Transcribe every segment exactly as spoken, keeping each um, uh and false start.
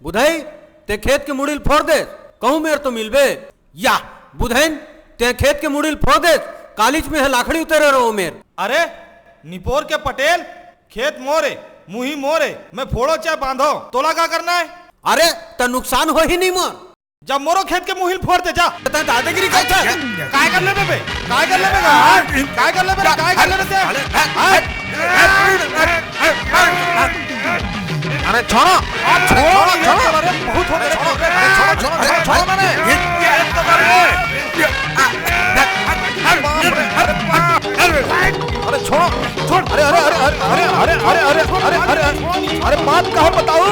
बुधई, ते खेत के मुड़ी ल फोर देस, कहूं मेर तो मिलबे। या, बुधइन, ते खेत के मुड़ी ल फोर देस, कालीच में ह लाखड़ी उतरे रहो मेर। अरे, निपोर के पटेल, खेत मोरे, मुही मोरे, मैं फोड़ो चाहे बांधो, तोला का करना है? अरे, त नुकसान होही नहीं मोर। जा मोरो खेत के मुही ल फोर दे, जा। त दादागिरी करत हे। काय कर लेबे बे? काय कर लेबे बे? हाँ? काय कर लेबे बे? काय कर लेबे बे? हाँ? अरे छोड़ो, अरे छोड़ो, छोड़ो। अरे बहुत हो गया, छोड़ो, अरे छोड़ो, छोड़ो, छोड़ो, छोड़ो ना रे। अरे छोड़ो, छोड़। अरे, अरे, अरे, बात कहाँ बताऊं?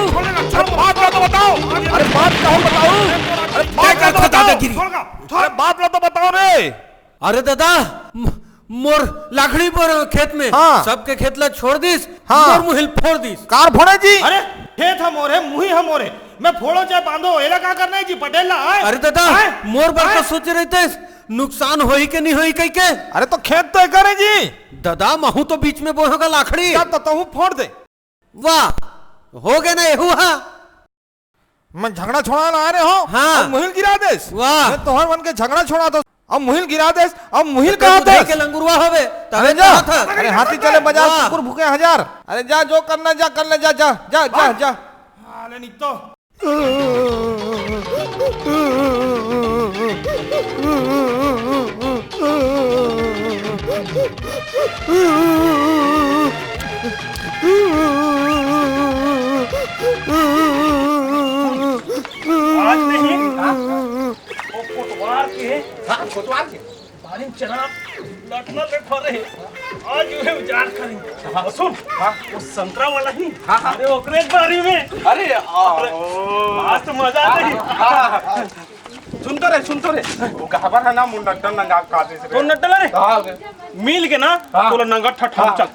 अरे, बात ला तो बताओ। अरे, बात कहाँ बताऊं? अरे, बात ला तो बताओ। अरे, बात ला तो बताओ। दादागिरी। अरे, बात ला तो बताओ रे। अरे दादा, म-, मोर लाखड़ी बर खेत में, हाँ। सबके खेत ला छोड़ दिस, हाँ। मोर मुही ल फोर दिस। कार फोड़े जी? अरे, खेत ह मोरे, मुही ह मोरे, मैं फोड़ो चाहे बांधो, एला का करना है जी, पटेल ला, आय? अरे दादा, आय? मोर बर आय? तो सोचे रहितेस, नुकसान होही के नहीं होही कहिके। अरे तो खेत तो एकर है जी। दादा, महू तो बीच में बोहे हों गा लाखड़ी। जा तो तहूं फोड़ दे। वाह, हो गे ना एहू हा। मैं झगड़ा छोड़ाना आ रहे हो, हाँ। अउ मुही ल गिरा देस। वाह। मैं तोहर मन के झगड़ा छोड़ा दो, अउ मुही ल गिरा देस, अउ मुही ल तो कहा बुधई देस। के लंगुरवा होवे, तबे अरे जा, कहा था। अरे हाथी चले बाजार, वाह। कुकुर भूखे हजार। अरे जा, जो करना जा, कर ले, जा, जा, जा, जा, जा। हाँ, ले निकतो। आज नहीं, वो कोटवार के, हाँ, कोटवार के। बारी में चना लटना ले फरे। आज उहे उजाड़ करी। हाँ। सुन, हाँ। वो संतरा वाला ही। हाँ, हाँ। अरे, ओकरे बारी में। अरे, आ, अरे, ओ। आज तो मजा आ गई। हाँ, हाँ, हाँ। सुन तो रे, सुन तो रे। वो गहबर है ना, मुंडा नंगा काटे से रे। कौन नट्टल रे? हाँ, रे। मिल के ना, हाँ। तोला नंगा ठठाम हाँ। चल।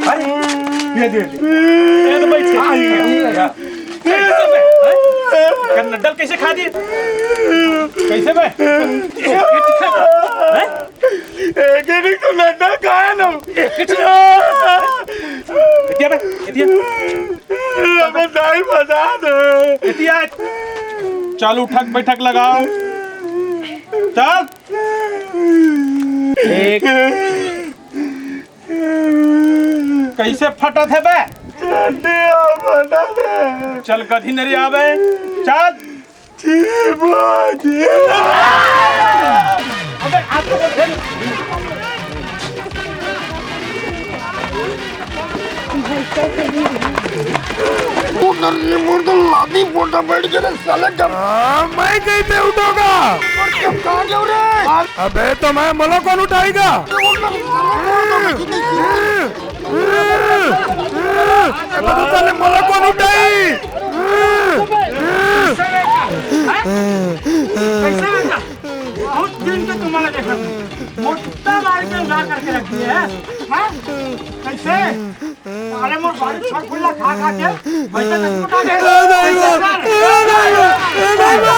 अरे, ये दे, दे। ये तो बैठ के। हाँ, ये, ये, ये। कैसे बे? हैं? कर नड्डल कैसे खा दिए? कैसे बे? हैं? एक ही तो नड्डल खाया ना। ये क्या बे? ये दिया। अबे दाई बता दे। ये दिया। चल उठक बैठक लगाओ। चल। एक। कैसे फटत हे बे? चड्डी फटत हे। चल गधी नरी आवे। चल। जी बाजी। अबे आप लोग उधर। उधर ये मुर्दा लादी पोटा बैठ के रे साले जब हाँ, मैं कहीं पे उठोगा? और जब कहाँ गयो रे? अबे तो मैं मोला कौन उठाएगा? अबे तो साले मोला कौन उठाई? कैसे बेटा? बहुत दिन से तुम्हारा देखा था। मोटा मार के उधार करके रख दिए हैं। हाँ? कैसे? साले मोर बारी छड़ फुल्ला खा खा के भैंसा का चुटा दे। ए भाई लोग, ए भाई लोग, ए भाई लोग।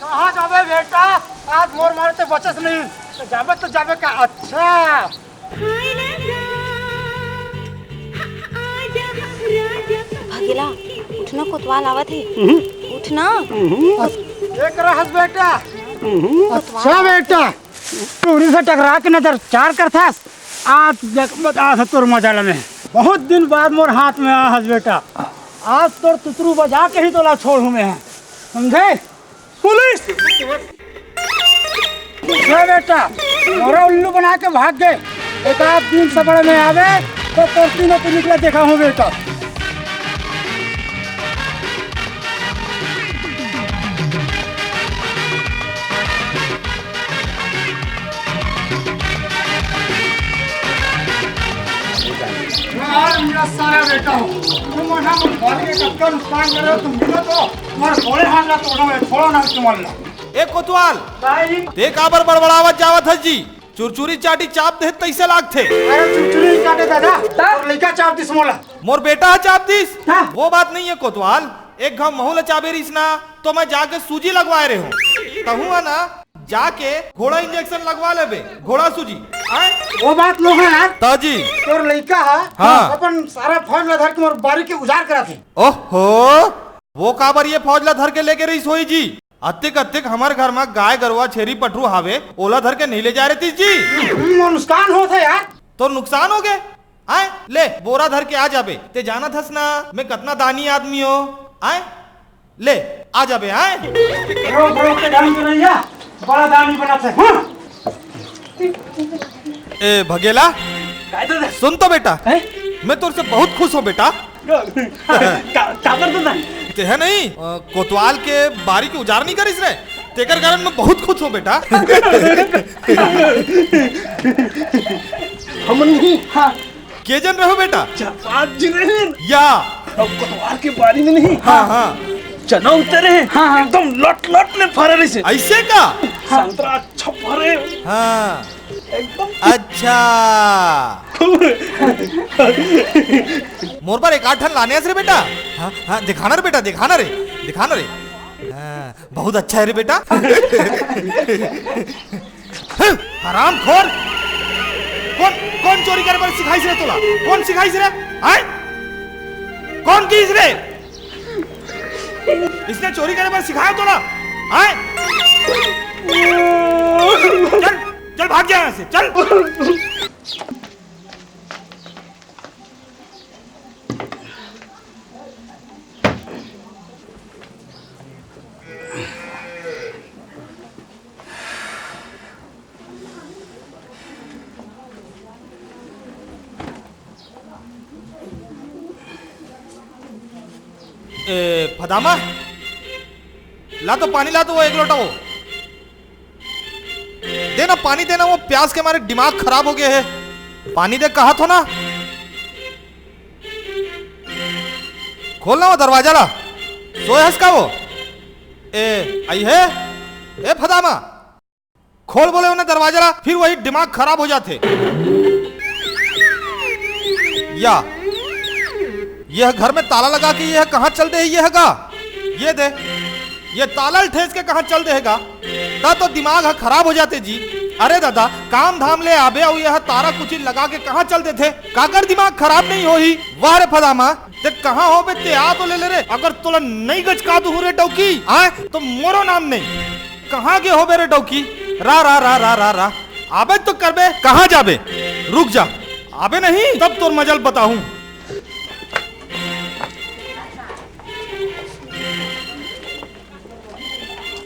कहाँ जाबे बेटा? आज मोर मारे ते बचस नहीं, तो जाबे तो जाबे का? अच्छा। भगेला, उठ ना, कोतवाल आवत हे। उठ ना। एक रहस बेटा। अच्छा बेटा, टूरी से टकरा के नजर चार करथस। आज देख बता तोर मजा ल में। बहुत दिन बाद मोर हाथ में आ हस बेटा। आज तोर तुतरू बजा के ही तोला छोड़हूँ मैं, समझे? पुलिस! ए बेटा, मोरा उल्लू बना के भाग गे। एक आध दिन सबड़ में आवे, तो करती न तू निकला देखा हूँ बेटा। सारा बेटा हो, तुम ना, हम घर के कतका नुकसान करे हो, तुम मिलो तो, तुम्हारे थोड़े हाथ ला तोड़ो, मैं छोड़ो ना तुम्हारे ला। ए कोतवाल, भाई। ते काबर बड़बड़ावत जावत हस जी? चुरचुरी चाटी चाप दे तइसे लागथे। अरे चुरचुरी चाटे दादा, तब? तोर लइका चाप दिस मोला। मोर बेटा ह चाप दिस? हाँ। वो बात नहीं है कोतवाल, एक घाव महू ल चाबे रहिस ना, तो मैं जाके सूजी लगवाए रहे हूँ। तहूँ है ना, जाके घोड़ा इंजेक्शन लगवा लेबे, घोड़ा सूजी। आय? वो बात लो है यार। ताजी। तोर लइका ह हाँ। अपन सारा फौज ला धर के मोर बारी के उजाड़ करा थे। ओहो, वो काबर ये फौज ला धर के लेगे रहिस होही जी? अतिक अतिक हमर घर म गाय गरुवा छेरी पठरू हावे, ओला धर के नहीं ले जाए रहिस जी। मोर नुकसान होत हे यार। तोर नुकसान हो गे? आय, ले बोरा धर के आ जाबे। ते जानत हस ना, मैं कतना दानी आदमी हो। आय, ले आ जाबे। आय, रोक रोक के ढंग से रहिया, बड़ा दानी बनत हे। हाँ। ए भगेला, काय दादा? सुन तो बेटा, हैं? मैं तोर से बहुत खुश हूँ बेटा। का, काबर दादा? ते है नहीं, अ, कोतवाल के बारी के उजार नहीं करिस रे, तेकर कारण मैं बहुत खुश हूँ बेटा। हमन नहीं। हाँ। के जन रहो बेटा? चार पांच जन रहे। या। अब कोतवाल के बारी में नहीं। हाँ, हाँ। चना उतरे। हाँ, हाँ। एकदम लट लट ले फरे रहिसे। ऐसे का? संतरा अच्छा फरे। हाँ। एकदम। अच्छा। मोर बर एक आध ठन लाने हस रे बेटा। हाँ, हाँ, दिखाना रे बेटा, दिखाना रे, दिखाना रे। हाँ, बहुत अच्छा है रे बेटा। हरामखोर! कौन, कौन चोरी करे बर सिखाइस रे तोला? कौन सिखाइस रे? हैं? कौन किहिस रे? इसने चोरी करे बर सिखाया तोला? हैं? चल, चल भाग जा यहाँ से, चल। ए, फदामा, ला तो पानी ला तो वो एक लोटा वो। दे ना पानी, दे ना, वो प्यास के मारे दिमाग खराब हो गया है। पानी दे, कहा थो ना। खोल ना वो दरवाजा ला। सोए हस का वो? ए, आई है? ए, फदामा, खोल बोले उन्हें दरवाजा ला, फिर वही दिमाग खराब हो जाते। या, यह घर में ताला लगा के यह कहाँ चल दे, यह का? ये दे, ये ताला ल ठेस के कहाँ चल देगा? ता तो दिमाग ह खराब हो जाते जी। अरे दादा, काम धाम ले आबे अउ यह तारा कुची लगा के कहाँ चल देथे? काकर दिमाग खराब नहीं होही? वाह रे फदामा, ते कहाँ होबे ते आ तो ले ले रे। अगर तोला नहीं गचका दूँ रे डौकी, आय तो मोरो नाम नहीं। कहाँ गे होबे रे डौकी? रा, रा, रा, रा, रा, रा। आबे तो करबे, कहाँ जाबे? रुक जा, आबे नहीं तब तोर मजल बताहूँ।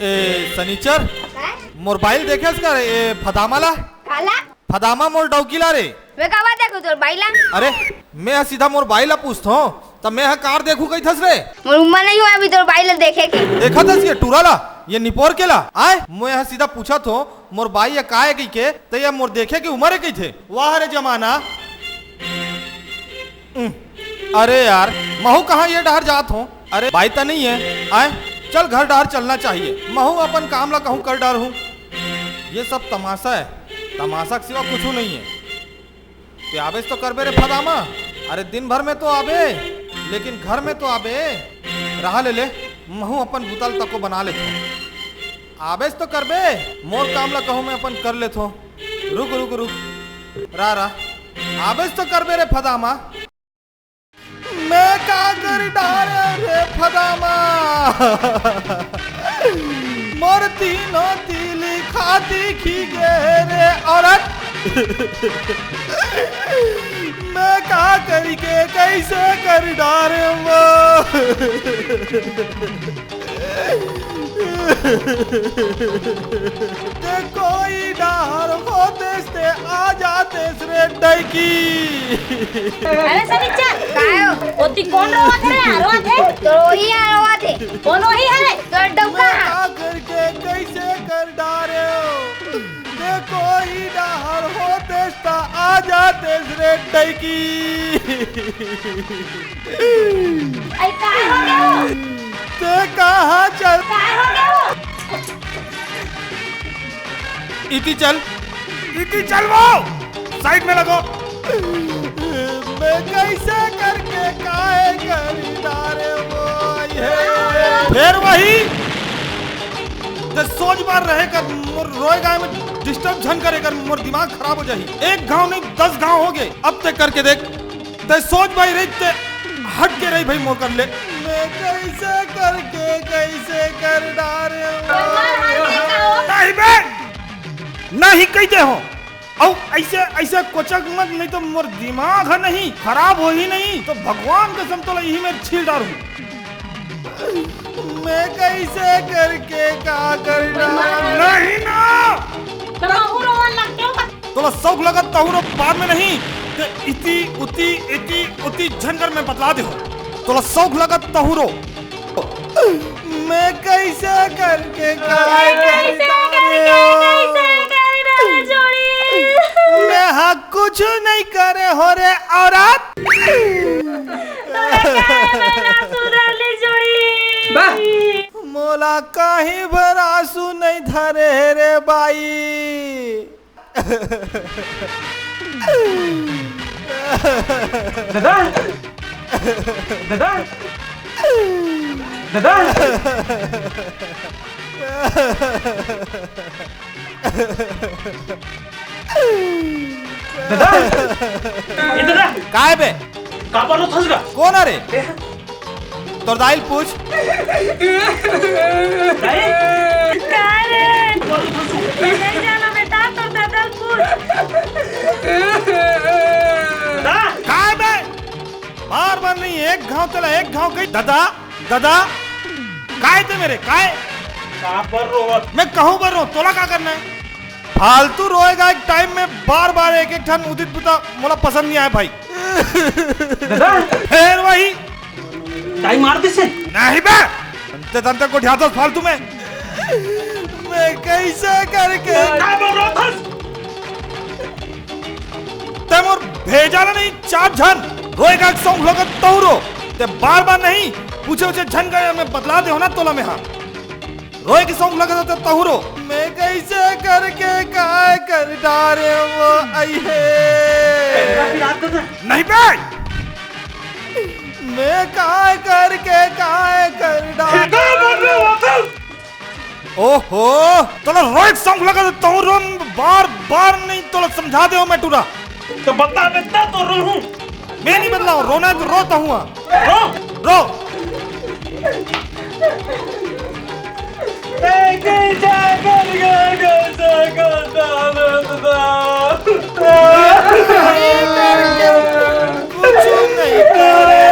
ए, सनीचर, हैं? मोर बाइल देखेस का रे, ए, फदामा ला? काला? फदामा मोर डौकी ला रे। मैं काबर देखूं तोर बाइल ला? अरे, मैं ह सीधा मोर बाइल ला पूछथों, त मैं ह कार देखूं कहिथस रे? मोर उम्र नहीं होय अभी तोर बाइल ला देखे के। देखत हस ये टूरा ला, ये निपोर के ला? आय, मैं ह सीधा पूछत हों, मोर बाई ह काय कहि के, त ये मोर देखे के उम्र हे कहिथे। वाह रे जमाना। उम, अरे यार, महू कहाँ ये डहर जात हों? अरे, बाई त नहीं है। आय, चल घर डहर चलना चाहिए। महू अपन काम ला कहूँ कर डरहूँ। ये सब तमाशा है, तमाशा के सिवा कुछू नहीं है। ते आबेच तो करबे रे फदामा। अरे, दिन भर में तो आबे, लेकिन घर में तो आबे। रहा ले ले, महू अपन बुता ल तको बना लेथों। आबेच तो करबे, मोर काम ला कहूँ मैं अपन कर लेथों। रुक, रुक, रुक। रा, रा। आबेच तो करबे रे फदामा। मैं का कर डारे रे फदामा? मोर तीनों तिली खाती खी गे रे औरत। मैं का करी के कैसे कर डारे वो? ते कोई डहर होतेस ते आ जातेस रे डौकी। अरे सनीचर, काय हो? ओती कोन रोवत हे रे? रोवत हे? तो वही आ रोवत हे। कोन वही हे? तो डौका। मैं का करके कैसे कर डारे हो? ते कोई डहर होतेस त आ जातेस रे डौकी। अरे, काय हो गया हो? ते कहाँ चल? काय हो गया हो? इति चल, इति चल वो, साइड में लगो। मैं कैसे करके काय करी डारे वो ये। फिर वही, ते सोच बार रहे कर, मोर रोए गाय में डिस्टर्ब झन करे कर, मोर दिमाग खराब हो जाही। एक घाव नहीं, दस घाव हो गए। अब ते करके देख, ते सोच भाई रही, ते हट के रही भाई मोर कर ले। मैं कैसे करके, कैसे कर डारे वो। नहीं बे, नहीं कहते हो। अउ ऐसे, ऐसे कोचक मत, नहीं तो मोर दिमाग है नहीं, खराब हो ही नहीं, तो भगवान कसम तोला यही मेर छील डारूं। मैं कैसे करके का कर डारूं? नहीं ना। तो महू रोवन लग गयो का? तोला शौक लगत तहू रो बाद में नहीं, ते इति, उति, इति, उति झन कर मैं बतला दे हो। तोला शौक लगत तहू रो। मैं कैसे करके काय मैं कैसे करके, कैसे कर डारे जोड़ी? मैं हाँ कुछ नहीं करे हो रे औरत। तोला काय मेरा सुधर ले जोड़ी? मोला काहे भर आंसू नहीं धरे हे रे बाई। दादा, दादा, दादा, दादा, ए दादा, काय बे? काबर रोथस गा? कोन हरे? तोर दाई ल पूछ। दाई? का रे? काबर रोथस? मैं नहीं जाना बेटा, तोर दादा ल पूछ। दादा? काय बे? बार बार नहीं, एक घाव तेला एक घाव कही। दादा, दादा, काय ते मेरे, काय? काबर रोवत? मैं कहूँ बर रोवत, तोला का करना है? फालतू रोएगा एक टाइम में बार बार एक एक ठन उदित बुता मोला पसंद नहीं आया भाई। दादा? फिर वही। दाई मार दे से। नहीं बे। अंते तंते को ढ्याथस फालतू में। मैं कैसे करके? काय बोल रहा था? ते मोर भेजा ना नहीं चार झन। रोएगा एक सॉन्ग लगत तहू रो। ते बार बार नहीं पूछे उछे झन गए मैं बतला दे हो ना तोला में हाँ। रोए के सॉन्ग लगत त तहू रो। मैं कैसे करके काय कर डारे वो आई है। नहीं बे। मैं काय करके काय कर डारे। ओहो, तोला रोए के सॉन्ग लगत त तहू रो, बार बार नहीं तोला समझा दे हो मैं टूरा। तो बता बेटा तो रो हूँ। मैं नहीं बदला हूँ, रोना है तो रो तहू। रो। रो। कुछ नहीं करे।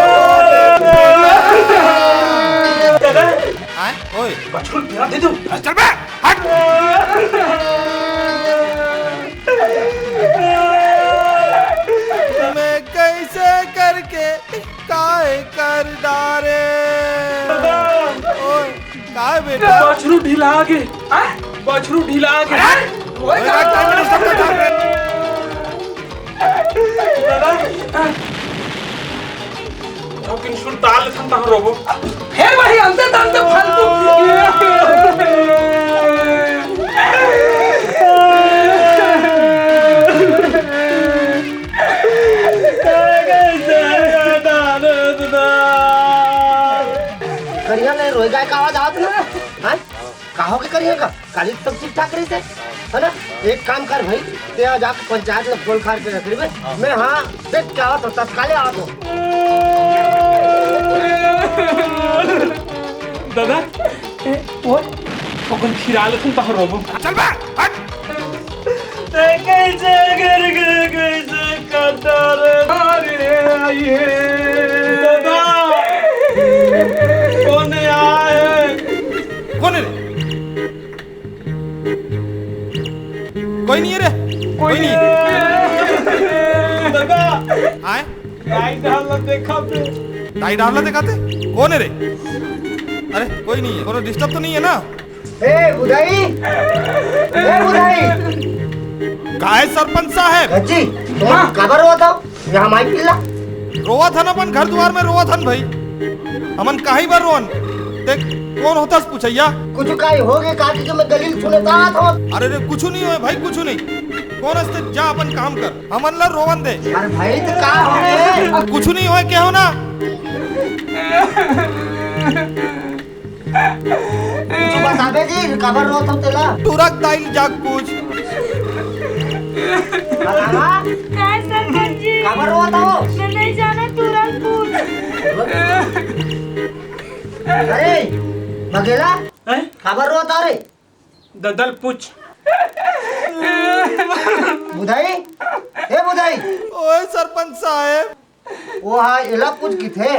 दादा। आए? ओए। बचपन तेरा दे दूं। चल बे, हट। मैं कैसे करके काय कर डारे। ओए, काय बेटा? बछरू ढिला गे। आ? बछरू ढिला गे। अरे, ओए, काय कर डारे? दादा। थोकिन सुरता लेथन तहन रोबो। फेर वही अंते तंते फालतू। करिया नहीं रोए गाय का आवाज आवत ना, हाँ? का हो के करिया का? काली तो सब ठीक ठाक रही थे, है ना? एक काम कर भाई, ते आ जाके पंचायत में फोन खार के रख लेबे। मैं हाँ देख के आवत हो, तत्काले आवत हो। दादा, ए, ओ, ओकन खिरा लेथन तहर रोबो। चल बे, हट। ते कैसे करके, कैसे कटा रे, अरे आइए। दादा, कौन आए? कौन है रे? कोई नहीं है रे, कोई नहीं है। दादा। आए? दाई डाल ला देखा थे। दाई डाल ला देखा थे? कौन है रे? अरे, कोई नहीं है, कोनो डिस्टर्ब तो नहीं है ना? ए, बुधाई! ए, बुधाई! काय सरपंच साहब? गज्जी, तुम हाँ। काबर होता? यहाँ माइक पिल्ला। रोवत हन अपन घर दुआर में, रोवत हन भाई। हमन काहे बर रोवन? ते कोन होथस पूछइया? कुछु काई होगे का कि मैं दलील सुने चाहत हूँ। अरे रे, कुछु नहीं होय भाई, कुछु नहीं। कोन हस ते, जा अपन काम कर, हमन ला रोवन दे। अरे भाई, तो का होगे? कुछु नहीं होय, केहो ना। कुछु बताबे जी, काबर रोत हो तेला? टुरा के दाई ल जाके पूछ। बतावा। काय सरपंच जी? काबर रोत हो? मैं नहीं जाना, टुरा के पूछ। अरे, बगेला, हैं? काबर रोत हो रे? ददा ल पूछ। बुधाई? ए बुधाई? ओए सरपंच साहेब, वो हा एला पूछ किथे,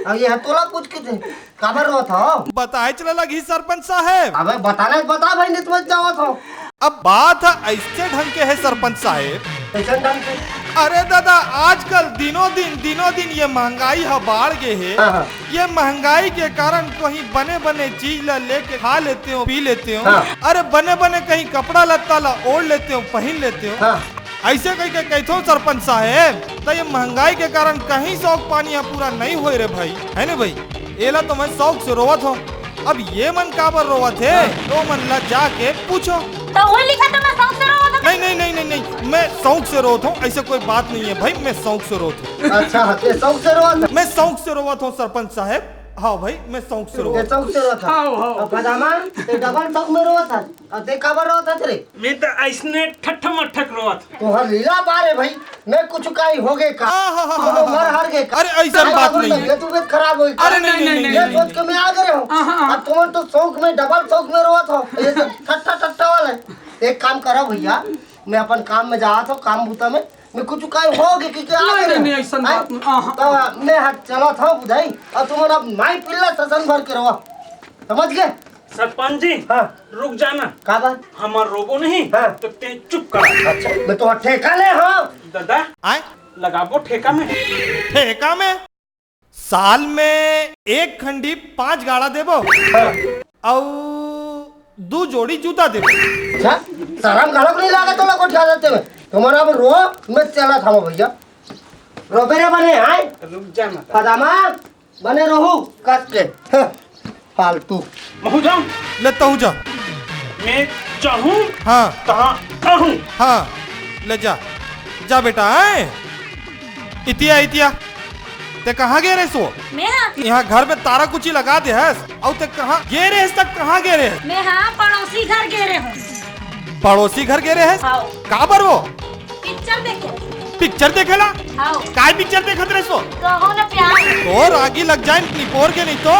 अउ ये हा तोला पूछ किथे, काबर रोत हव? बताएच ल लगही सरपंच साहेब। अबे बताना हे त बता भाई, नहीं त मत जावत हव। अब बात ह अइसे ढंग के हे सरपंच साहेब। कइसन ढंग के? अरे दादा, आजकल दिनों दिन, दिनों दिन ये महंगाई ह बाढ़ गे हे। हाँ, हाँ। ये महंगाई के कारण कहीं बने बने चीज ला लेके खा लेते हो, पी लेते हो। हाँ। अरे बने बने कहीं कपड़ा लत्ता ला ओढ़ लेते हो, पहन लेते हो। हाँ। अइसे कहिके कहिथों सरपंच साहेब, त ये महंगाई के कारण कहीं शौक पानी ह पूरा नहीं होय रे भाई, है ने भाई? एला तो मैं शौक से रोवत हूँ। अब ये मन काबर रोवत हे, तो मन ला जाके पूछो। तो वही लिखा था, मैं शौक से रोवत हूँ। नहीं, नहीं, नहीं, नहीं, नहीं, मैं शौक से रोवत हूँ, अइसे कोई बात नहीं है भाई, मैं शौक से रोवत हूँ। अच्छा, ते शौक से रोवत हस? मैं शौक से रोवत हूँ सरपंच साहेब। हाँ भाई, मैं शौक से रोवत हूँ। शौक से रोवत हस? हाँ, हाँ। अब पजामा, ते डबल शौक में रोवत हस। अब ते काबर रोवत हस रे? मैं तो अइसने ठट्ठ मट्ठक रोवत हूँ। तोहर लीला बारे भाई, मैं कुछु काई होगे का? हाँ, हाँ, हाँ, कोनो हाँ, मर हाँ। हर गे का? अरे, अइसन बात नहीं है। तबियत खराब होई का? अरे, नहीं, नहीं, नहीं, नहीं, ये नहीं, सोच के मैं आ गे हूँ। हाँ, हाँ, हाँ। अब तुमन तो शौक में, डबल शौक में रोवत हो। ये सब ठट्ठा, ठट्ठा वाला है। एक काम करो भैया, मैं अपन काम में जात हूँ, काम बूता में, मैं कुछु काई होगे कि क्या आ नहीं, गे नहीं, हूँ? नहीं, अइसन हैं? बात नहीं। हाँ, हाँ। तो मैं हा चलत हूँ बुधाई, अउ तुमन अब माई पिल्ला ससन भर के रोवा। समझ गे? सरपंच जी, हाँ। रुक जाना। का बात? हमर रोबो नहीं, हाँ। तो ते चुप कर। अच्छा, मैं तो ठेका ले, हाँ। दादा, आय? लगाबो ठेका में। ठेका में? साल में एक खंडी पांच गाड़ा देबो। हाँ। अउ दू जोड़ी जूता देबो। अच्छा, शरम घलोक नहीं लागत तोला गोठिया देते में। तुम्हारा अब रो, मैं चलत हूँ भैया। रोबे रे बने, आय? रुक जाना। पजामा, बने रहू कस के। हं, फालतू। महू जाऊं? ले तहूं जा। मैं चाहूं हाँ। तहां आहूं। हाँ, ले जा। जा बेटा, आय। इतिया, इतिया। ते कहाँ गे रहेस वो? मैं हाँ। यहाँ घर में तारा कुची लगा दे हस, अउ ते कहाँ गे रहेस, तक कहाँ गे रहेस? मैं हाँ पड़ोसी घर गे रहे हूँ। पड़ोसी घर गे रहेस? हाँ। काबर वो? पिक्चर देखे। पिक्चर देखेला? हाव। काय पिक्चर देखत रहे सो? कहो ना प्यार। तोर आगी लग जाए निपोर के नहीं तो।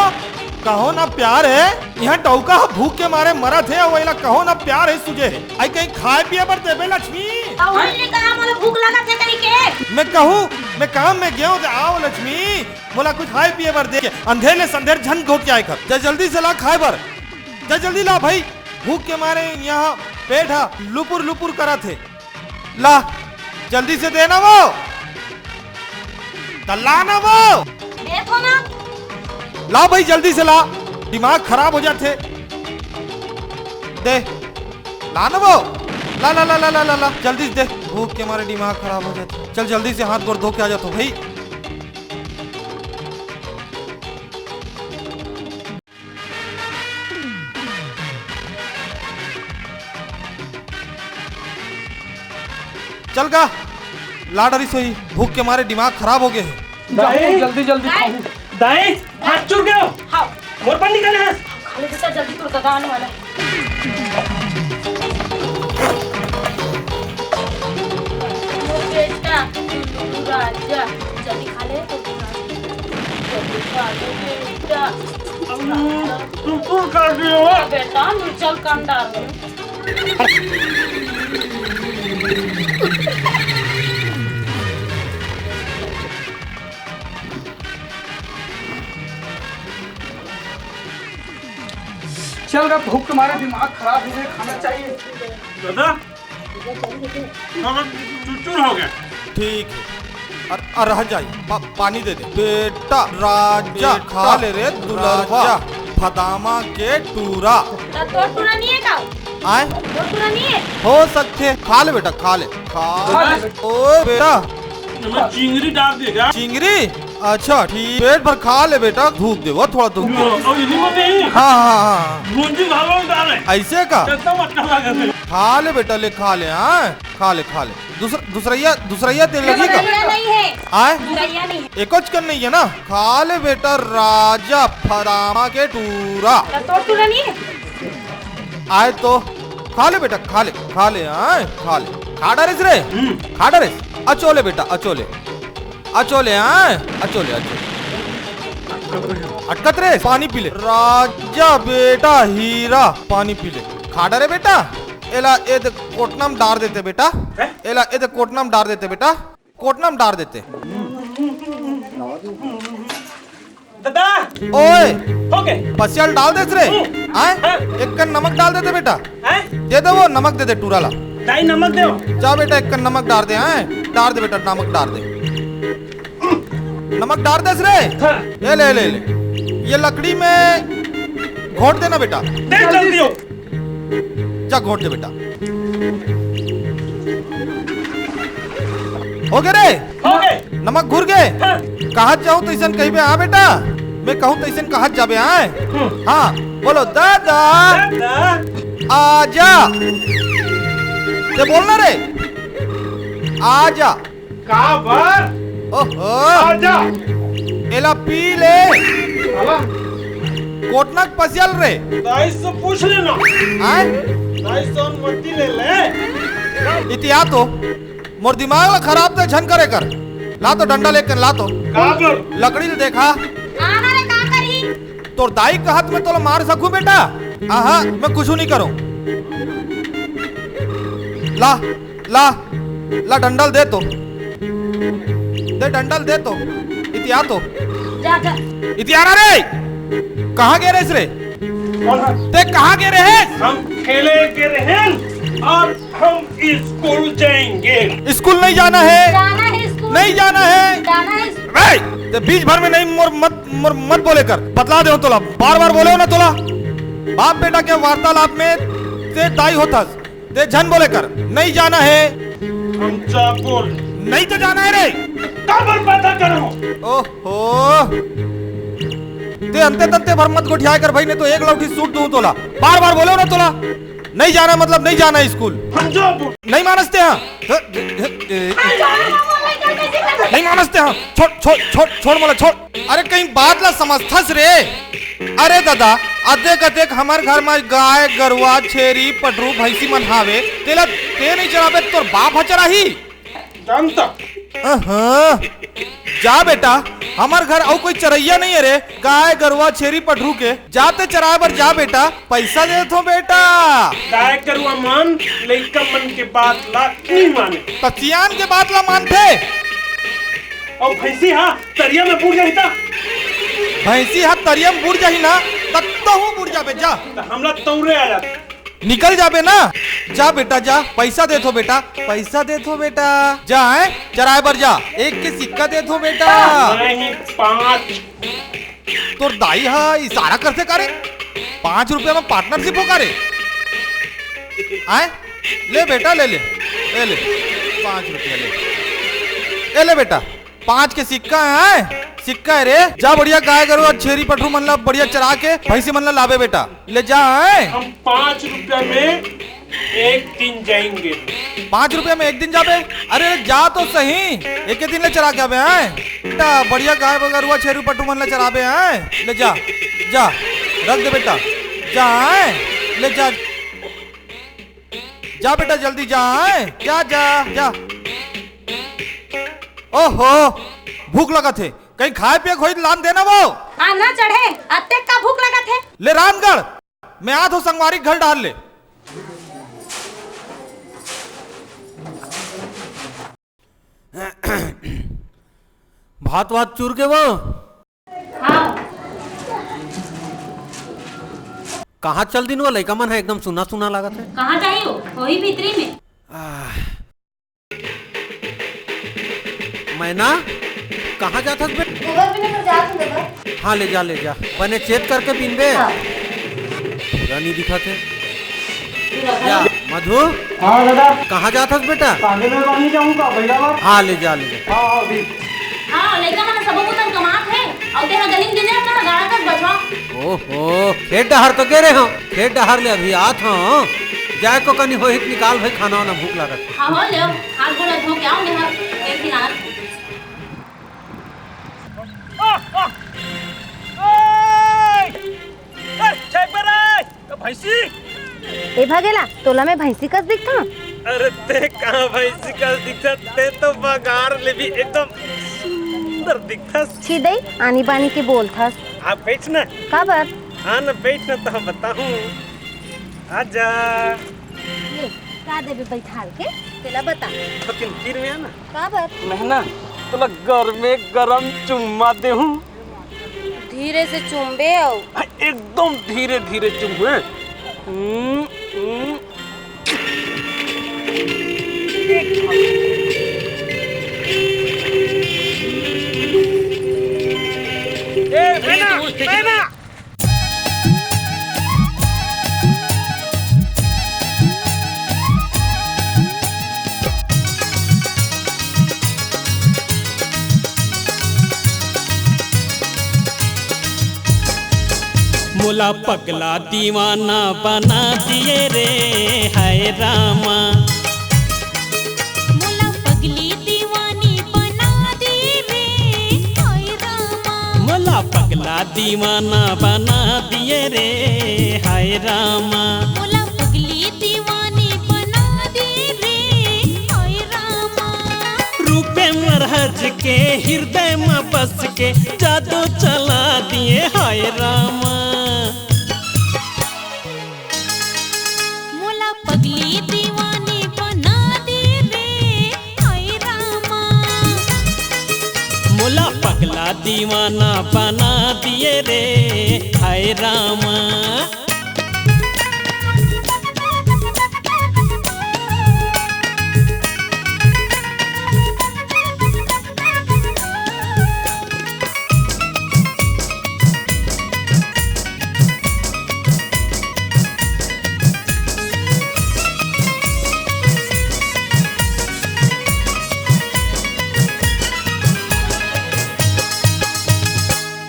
कहो ना प्यार है, यहाँ डौका ह भूख के मारे मरत हे, अउ एला कहो ना प्यार है सुझे हे। आई कहीं खाए पिए बर देबे लक्ष्मी? अउ वही ले कहा मोला भूख लगत हे कहीं के। मैं कहूँ, मैं काम में गया हूँ, आओ लक्ष्मी, मोला कुछ खाए पिए बर दे। अंधेर ले संधेर झन घोट के आए कर। जा जल्दी से ला खाए बर। जा जल्दी ला भाई, भूख के मारे यहाँ पेट ह लुपुर लुपुर करत हे। ला, जल्दी से दे ना वो। त ला ना वो। देथों ना। ला भाई, जल्दी से ला, दिमाग खराब हो जाथे। दे, ला ना वो। ला, ला, ला, ला, ला, ला, ला, जल्दी से दे। भूख के मारे दिमाग खराब हो जाथे। चल, जल्दी से हाथ गोड़ धो के आ जाथों भाई। चल गा, ला डरिस होही, भूख के मारे दिमाग खराब हो गे हे। दाई, जल्दी, जल्दी दाई। खाहूं। दाई, हाथ चुर गयो। हाँ। मोर पानी निकाले हस। खा ले बेटा, जल्दी तोर ददा आने वाला है। ओ बेटा, तू राजा, जल्दी खा ले, तो जल्दी खा ले बेटा। तू, तू कर दियो। बेटा, नू चल कांदा। चल रे, भूख के मारे दिमाग खराब हो गया, खाना चाहिए। दादा, खाना चुरचुर हो गया। ठीक है। अर, अर रह जाई, पा-, पानी दे दे। बेटा, राजा, बेटा, खा ले रे, दुलरवा, राजा। फदामा के टूरा। त तोर टूरा नहीं है का? आय? तोर टूरा नहीं है? हो सकथे, खा ले बेटा, खा ले, खा खा ले। ले। ओ बेटा, मैं चिंगरी डाल दे क्या? चिंगरी? अच्छा, ठीक, पेट भर खा ले बेटा, धूप दे, वो थोड़ा धूप दे। और इसी में नहीं। हाँ, हाँ, हाँ। भूंजी घालो डाले। ऐसे का? एकदम अच्छा लगे। खा ले बेटा, ले खा ले, हाँ, खा ले, खा ले। दूसर-, दूसरैया, दूसरैया तेल लगी का? दूसरैया नहीं है। आय? दूसरैया नहीं है। एको चिकन नहीं है ना? खा ले बेटा, राजा फरामा के टूरा। तो तोर टूरा नहीं है? आय तो खा ले बेटा, खा ले, खा ले, आय, खा ले। खा डारेस रे? हम्म। खा डारेस? अचोले बेटा, अचोले। अचोले, आय, अचोले, अचोले। अटकत रे, पानी पी ले। राजा बेटा हीरा, पानी पी ले। खा डारे बेटा। एला ए दे कोटना में डार देते बेटा। हैं? एला ए दे कोटना में डार देते बेटा। कोटना में डार देते। दादा। ओए। हो गए। पसिया ल डाल देस रे। हम्म। आय? हाँ। एक कन नमक डाल देते बेटा। हैं? दे दे वो, नमक दे दे टूरा ला। दाई, नमक दे। जा बेटा, एक कन नमक डार दे, आय? डार दे बेटा, नमक डार दे। नमक डार देस रे। हाँ। ये ले, ले, ले। ये लकड़ी में घोट देना बेटा। दे जल्दी हो। जा घोट दे बेटा। हो गए रे? हो गए। नमक घुर गए? हाँ। कहत जाहूं तइसन कहिबे, हाँ बेटा? मैं कहूं तइसन कहत जाबे, हाँ? हम्म। हाँ, बोलो, दादा, दादा। आजा। ते बोलना रे, आजा। का बर? ओहो। आजा। एला पी ले। साला। कोटना के पसिया ल रे। दाई से पूछ लेना। आय? दाई से अनुमति ले ले। इतिया तो मोर दिमाग ला खराब ते झन करे कर। ला तो डंडा लेके ला तो। का बर? लकड़ी ल देखा। आना रे, का करी? तोर दाई के हाथ में तोला मार सकूं बेटा? आहा, मैं कुछू नहीं करूं। ला, ला, ला डंडा ल दे तो। दे डंडा ल दे तो। इतिया तो। जा, जा। इतिया ना रे। कहाँ गे रेहेस रे? कौन है? ते कहाँ गे रेहेस? हम खेले गे रहेन और हम स्कूल जाएंगे। स्कूल नहीं जाना है। जाना है स्कूल। नहीं जाना है। जाना है स्कूल। ए, ते बीच भर में नहीं मोर मत, मोर मत बोले कर। बतला देहूं तोला। बार-बार बोलेंव ना तोला। बाप बेटा के वार्तालाप में ते दाई होथस। ते झन बोले कर। नहीं जाना है। हम जा बोल। नहीं तो जाना है रे। काबर पता करो। ओहो। ते अंते तंते भर मत गोठियाय कर भाई, नहीं तो एक लौठी सूट दूं तोला। बार-बार बोलेंव ना तोला। नहीं जाना मतलब नहीं जाना है स्कूल। हम जा बोल। नहीं मानस ते हा। नहीं मानस ते हा। छोड़, छोड़, छोड़, छोड़ मोला, छोड़। अरे कहीं बात ला समझथस रे? अरे दादा, अतेक अतेक हमर घर म गाय, गरुवा, छेरी, पठरू, भैंसी मन हावे, तेला ते नइ चराबे त तोर बाप ह चराही? जानता। अहं। जा बेटा, हमर घर अउ कोई चरइया नइ हे रे, गाय, गरुवा, छेरी, पठरू के। जा ते चराए बर जा बेटा, पैसा देथों बेटा। गाय गरुवा मन लइका मन के बात ला नइ माने। त सियान के बात ला मानथे। अउ भैंसी हा तरिया में बूड़ जाही त? भैंसी हा तरिया में बूड़ जाही ना, त तहूं बूड़ जाबे, जा। त हमला तौरे आ जाथे। निकल जाबे ना, जा बेटा जा, पैसा देथों बेटा, पैसा देथों बेटा, जा, हैं, चराए बर जा, एक के सिक्का देथों बेटा। नहीं, पाँच। तोर दाई हा इशारा करथे का रे? पाँच रुपया में पार्टनरशिप हो का रे? आय, ले बेटा, ले ले, ए ले, पाँच रुपया ले, ए ले बेटा, पाँच के सिक्का हे, सिक्का हे रे। जा बढ़िया गाय गरु अउ छेरी पठरू मन ला बढ़िया चरा के भैंसी मन ला लाबे बेटा, ले जा, हैं। हम पाँच रुपया में एक दिन जाएंगे। पाँच रुपया में एक दिन जाबे? अरे जा तो सही, एके दिन ले चरा के आबे, हैं। बेटा बढ़िया गाय गरुवा छेरी पठरू मन ला चराबे, हैं। ले जा, जा, रख दे बेटा, जा, हैं। ले जा, जा बेटा जल्दी जा, हैं। जा, जा, जा। ओहो, भूख लगत हे, कहीं खाए पिए के होही त लान देना वो। आना चढ़े, अतेक का भूख लगत हे। ले रामगढ़, मैं आत हों संगवारी के घर डहर ले। भात वात चुर गे वो? हाँ। कहाँ चल दिन वो? लइका मन ह एकदम सुन्ना सुन्ना लागत हे। कहाँ जाही वो? वही भीतरी में। आह। मैना, कहाँ जात हस बे? गोबर बिने बर जात हूँ दादा। हाँ, ले जा, ले जा। बने चेत करके बिनबे। हाँ। पूरा नहीं दिखत हे। पूरा या, नहीं। मधु, हाँ दादा। कहाँ जात हस बेटा? कांदे में पानी जाऊँ का, बैला बर? हाँ, ले जा, ले जा। हाँ, हाँ, अभी। हाँ, लइका मन सबो कुतन कमात हे, अउ तेहा गली म गिने अपना गाड़ा कस बचवा। ओहो, खेत डहर तो गे रहे हँव, खेत डहर ले अभी आत हँव। जाय को कनी होही त निकाल भाई, खाना वाना भूख लागत हे। हाँ, हो ले, हाथ गोड़ धो के आव, मैं हर तेल खिलाना। ओए! ए, छेक बे रे! ए, भैंसी! ए भगेला, तोला मैं भैंसी कस दिखथंव? अरे, तें कहाँ भैंसी कस दिखथस? तें तो बगार ले भी एकदम सुंदर दिखथस। छी दई, आनी बानी के बोलथस। आप बैठ ना। काबर? हाँ ना, बैठ ना, तो हम बताहूँ। आजा। ले, का देबे बैठाल के? तेला बता। लेकिन तीर में आना। काबर? मैं ना तोला गरमे गरम चुम्मा देहूँ। धीरे से चुम्बे अउ। हाँ, एकदम धीरे धीरे चुम्बे। हम्म, हम्म। ए, मैना, मैना। मोला पगला दीवाना बना दिए रे, हाय रामा। मोला पगली दीवानी बना दिए रे, हाय रामा। मोला पगला दीवाना बना दिए रे, हाय रामा। मोला पगली दीवानी बना दिए रे, हाय रामा। रूपे मरहज के हृदय म बस के जादू चला दिए, हाय रामा। मोला पगली दीवानी बना दे रे, हाय रामा। मोला पगला दीवाना बना दिए रे, हाय रामा।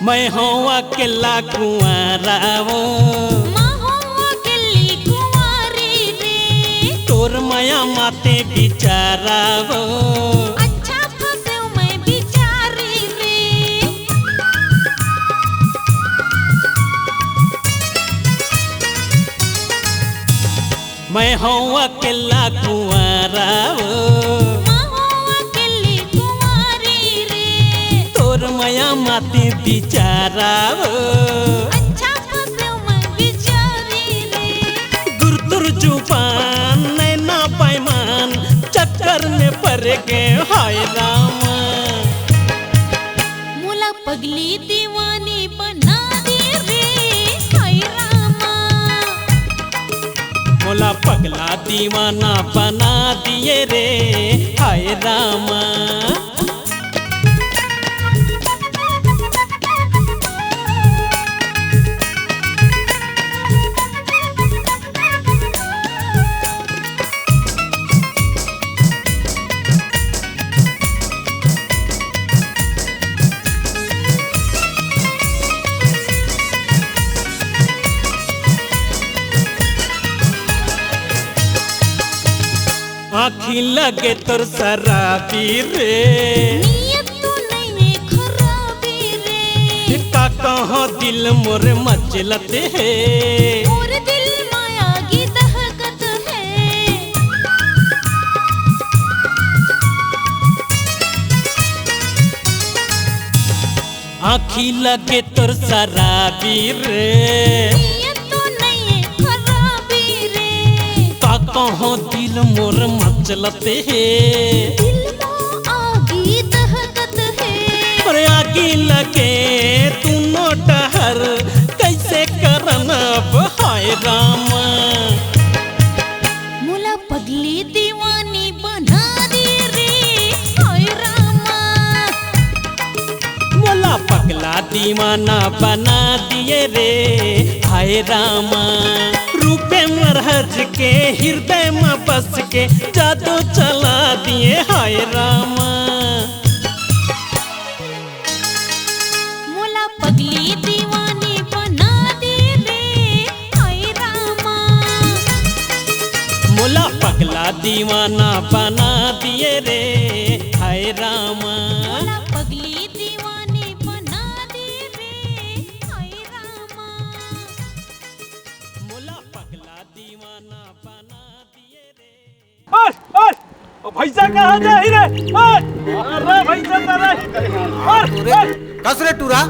मैं हूँ अकेला कुंवारा वो। मैं हूँ अकेली कुंवारी रे। तोर मया माते बिचारा वो। अच्छा फंसे मैं बिचारी रे। मैं हूँ अकेला कुंवारा वो। मैं हूँ अकेली कुंवारी रे। तोर मया माती बिचारा वो। अच्छा फंसे मैं बिचारी रे। दूर दूर जुबान नैना बेईमान चक्कर में पड़ गए हाय रामा। मोला पगली दीवानी बना दे रे, हाय रामा। मोला पगला दीवाना बना दिए रे, हाय रामा। आँखी लगे तोर शराबी रे। नियत तो नइये खराबी रे। का कहाँ दिल मोर मचलत हे। मोर दिल म आगी दहकत हे। आँखी लगे तोर शराबी रे। नियत तो नइये खराबी रे। का कहाँ दिल मोर मचलत हे। दिल म आगी दहकत हे। अरे आगी लगे दूनों डहर, कइसे करन अब हाय रामा। मोला पगली दीवानी बना दे रे, हाय रामा। मोला पगला दीवाना बना दिए रे, हाय रामा। रूपे मरहज के हृदय म बस के जादू चला दिए, हाय रामा। मोला पगली दीवानी बना दे रे, हाय रामा। मोला पगला दीवाना बना दिए रे, हाय रामा। मोला पगली दीवानी बना दे रे, हाय रामा। मोला पगला दीवाना बना दिए रे। ओए, ओए, ओ भैंसा कहाँ जाही रे? ओए, अरे भैंसा तो रे। ओए, ओए। कस रे टूरा,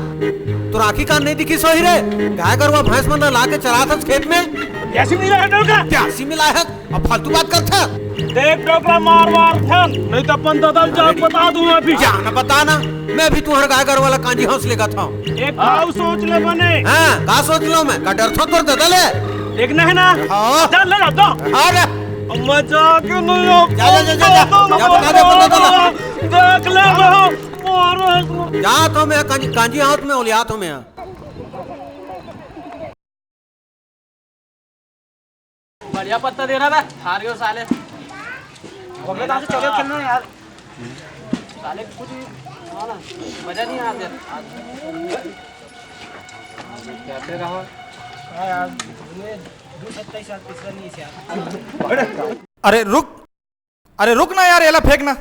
तोर आँखी कान नहीं दिखिस होही रे? गाय गरुवा भैंस मन ला के चरात हस खेत में। प्यासी मिला है डोकरा? प्यासी मिला है, अब फालतू बात करत हस। देख डोकरा मार मार थन, नहीं तो अपन ददा ल जाके बता दूं मैं अभी। जा ना बता ना, मैं भी तुम्हारे गाय गरुवा ला कांजी हंस लेगत हूँ। एक घाव सोच ले बने। हाँ, का सोच लो मैं? का डरथों तोर ददा ले? देखना है ना? हाँ। चल ले जाता। अरे। मजाक नहीं हो। जा, जा, जा, जा, जा। जा, बता दे, बता दे, बता दे। देख ले, मैं मारो इसको। जा तो मैं कांजी, कांजी हाथ में ओलियात हूँ मैं। बढ़िया पत्ता दे रहा था, हार गए साले। घूमे कहाँ से चले खेलने यार? साले कुछ भी, हाँ ना, मजा नहीं आया यार। क्या दे रहा? हाँ यार, ये दो सत्ताईस यार, तीसरा नहीं है यार। अरे रुक, अरे रुक ना यार, एला फेंक ना।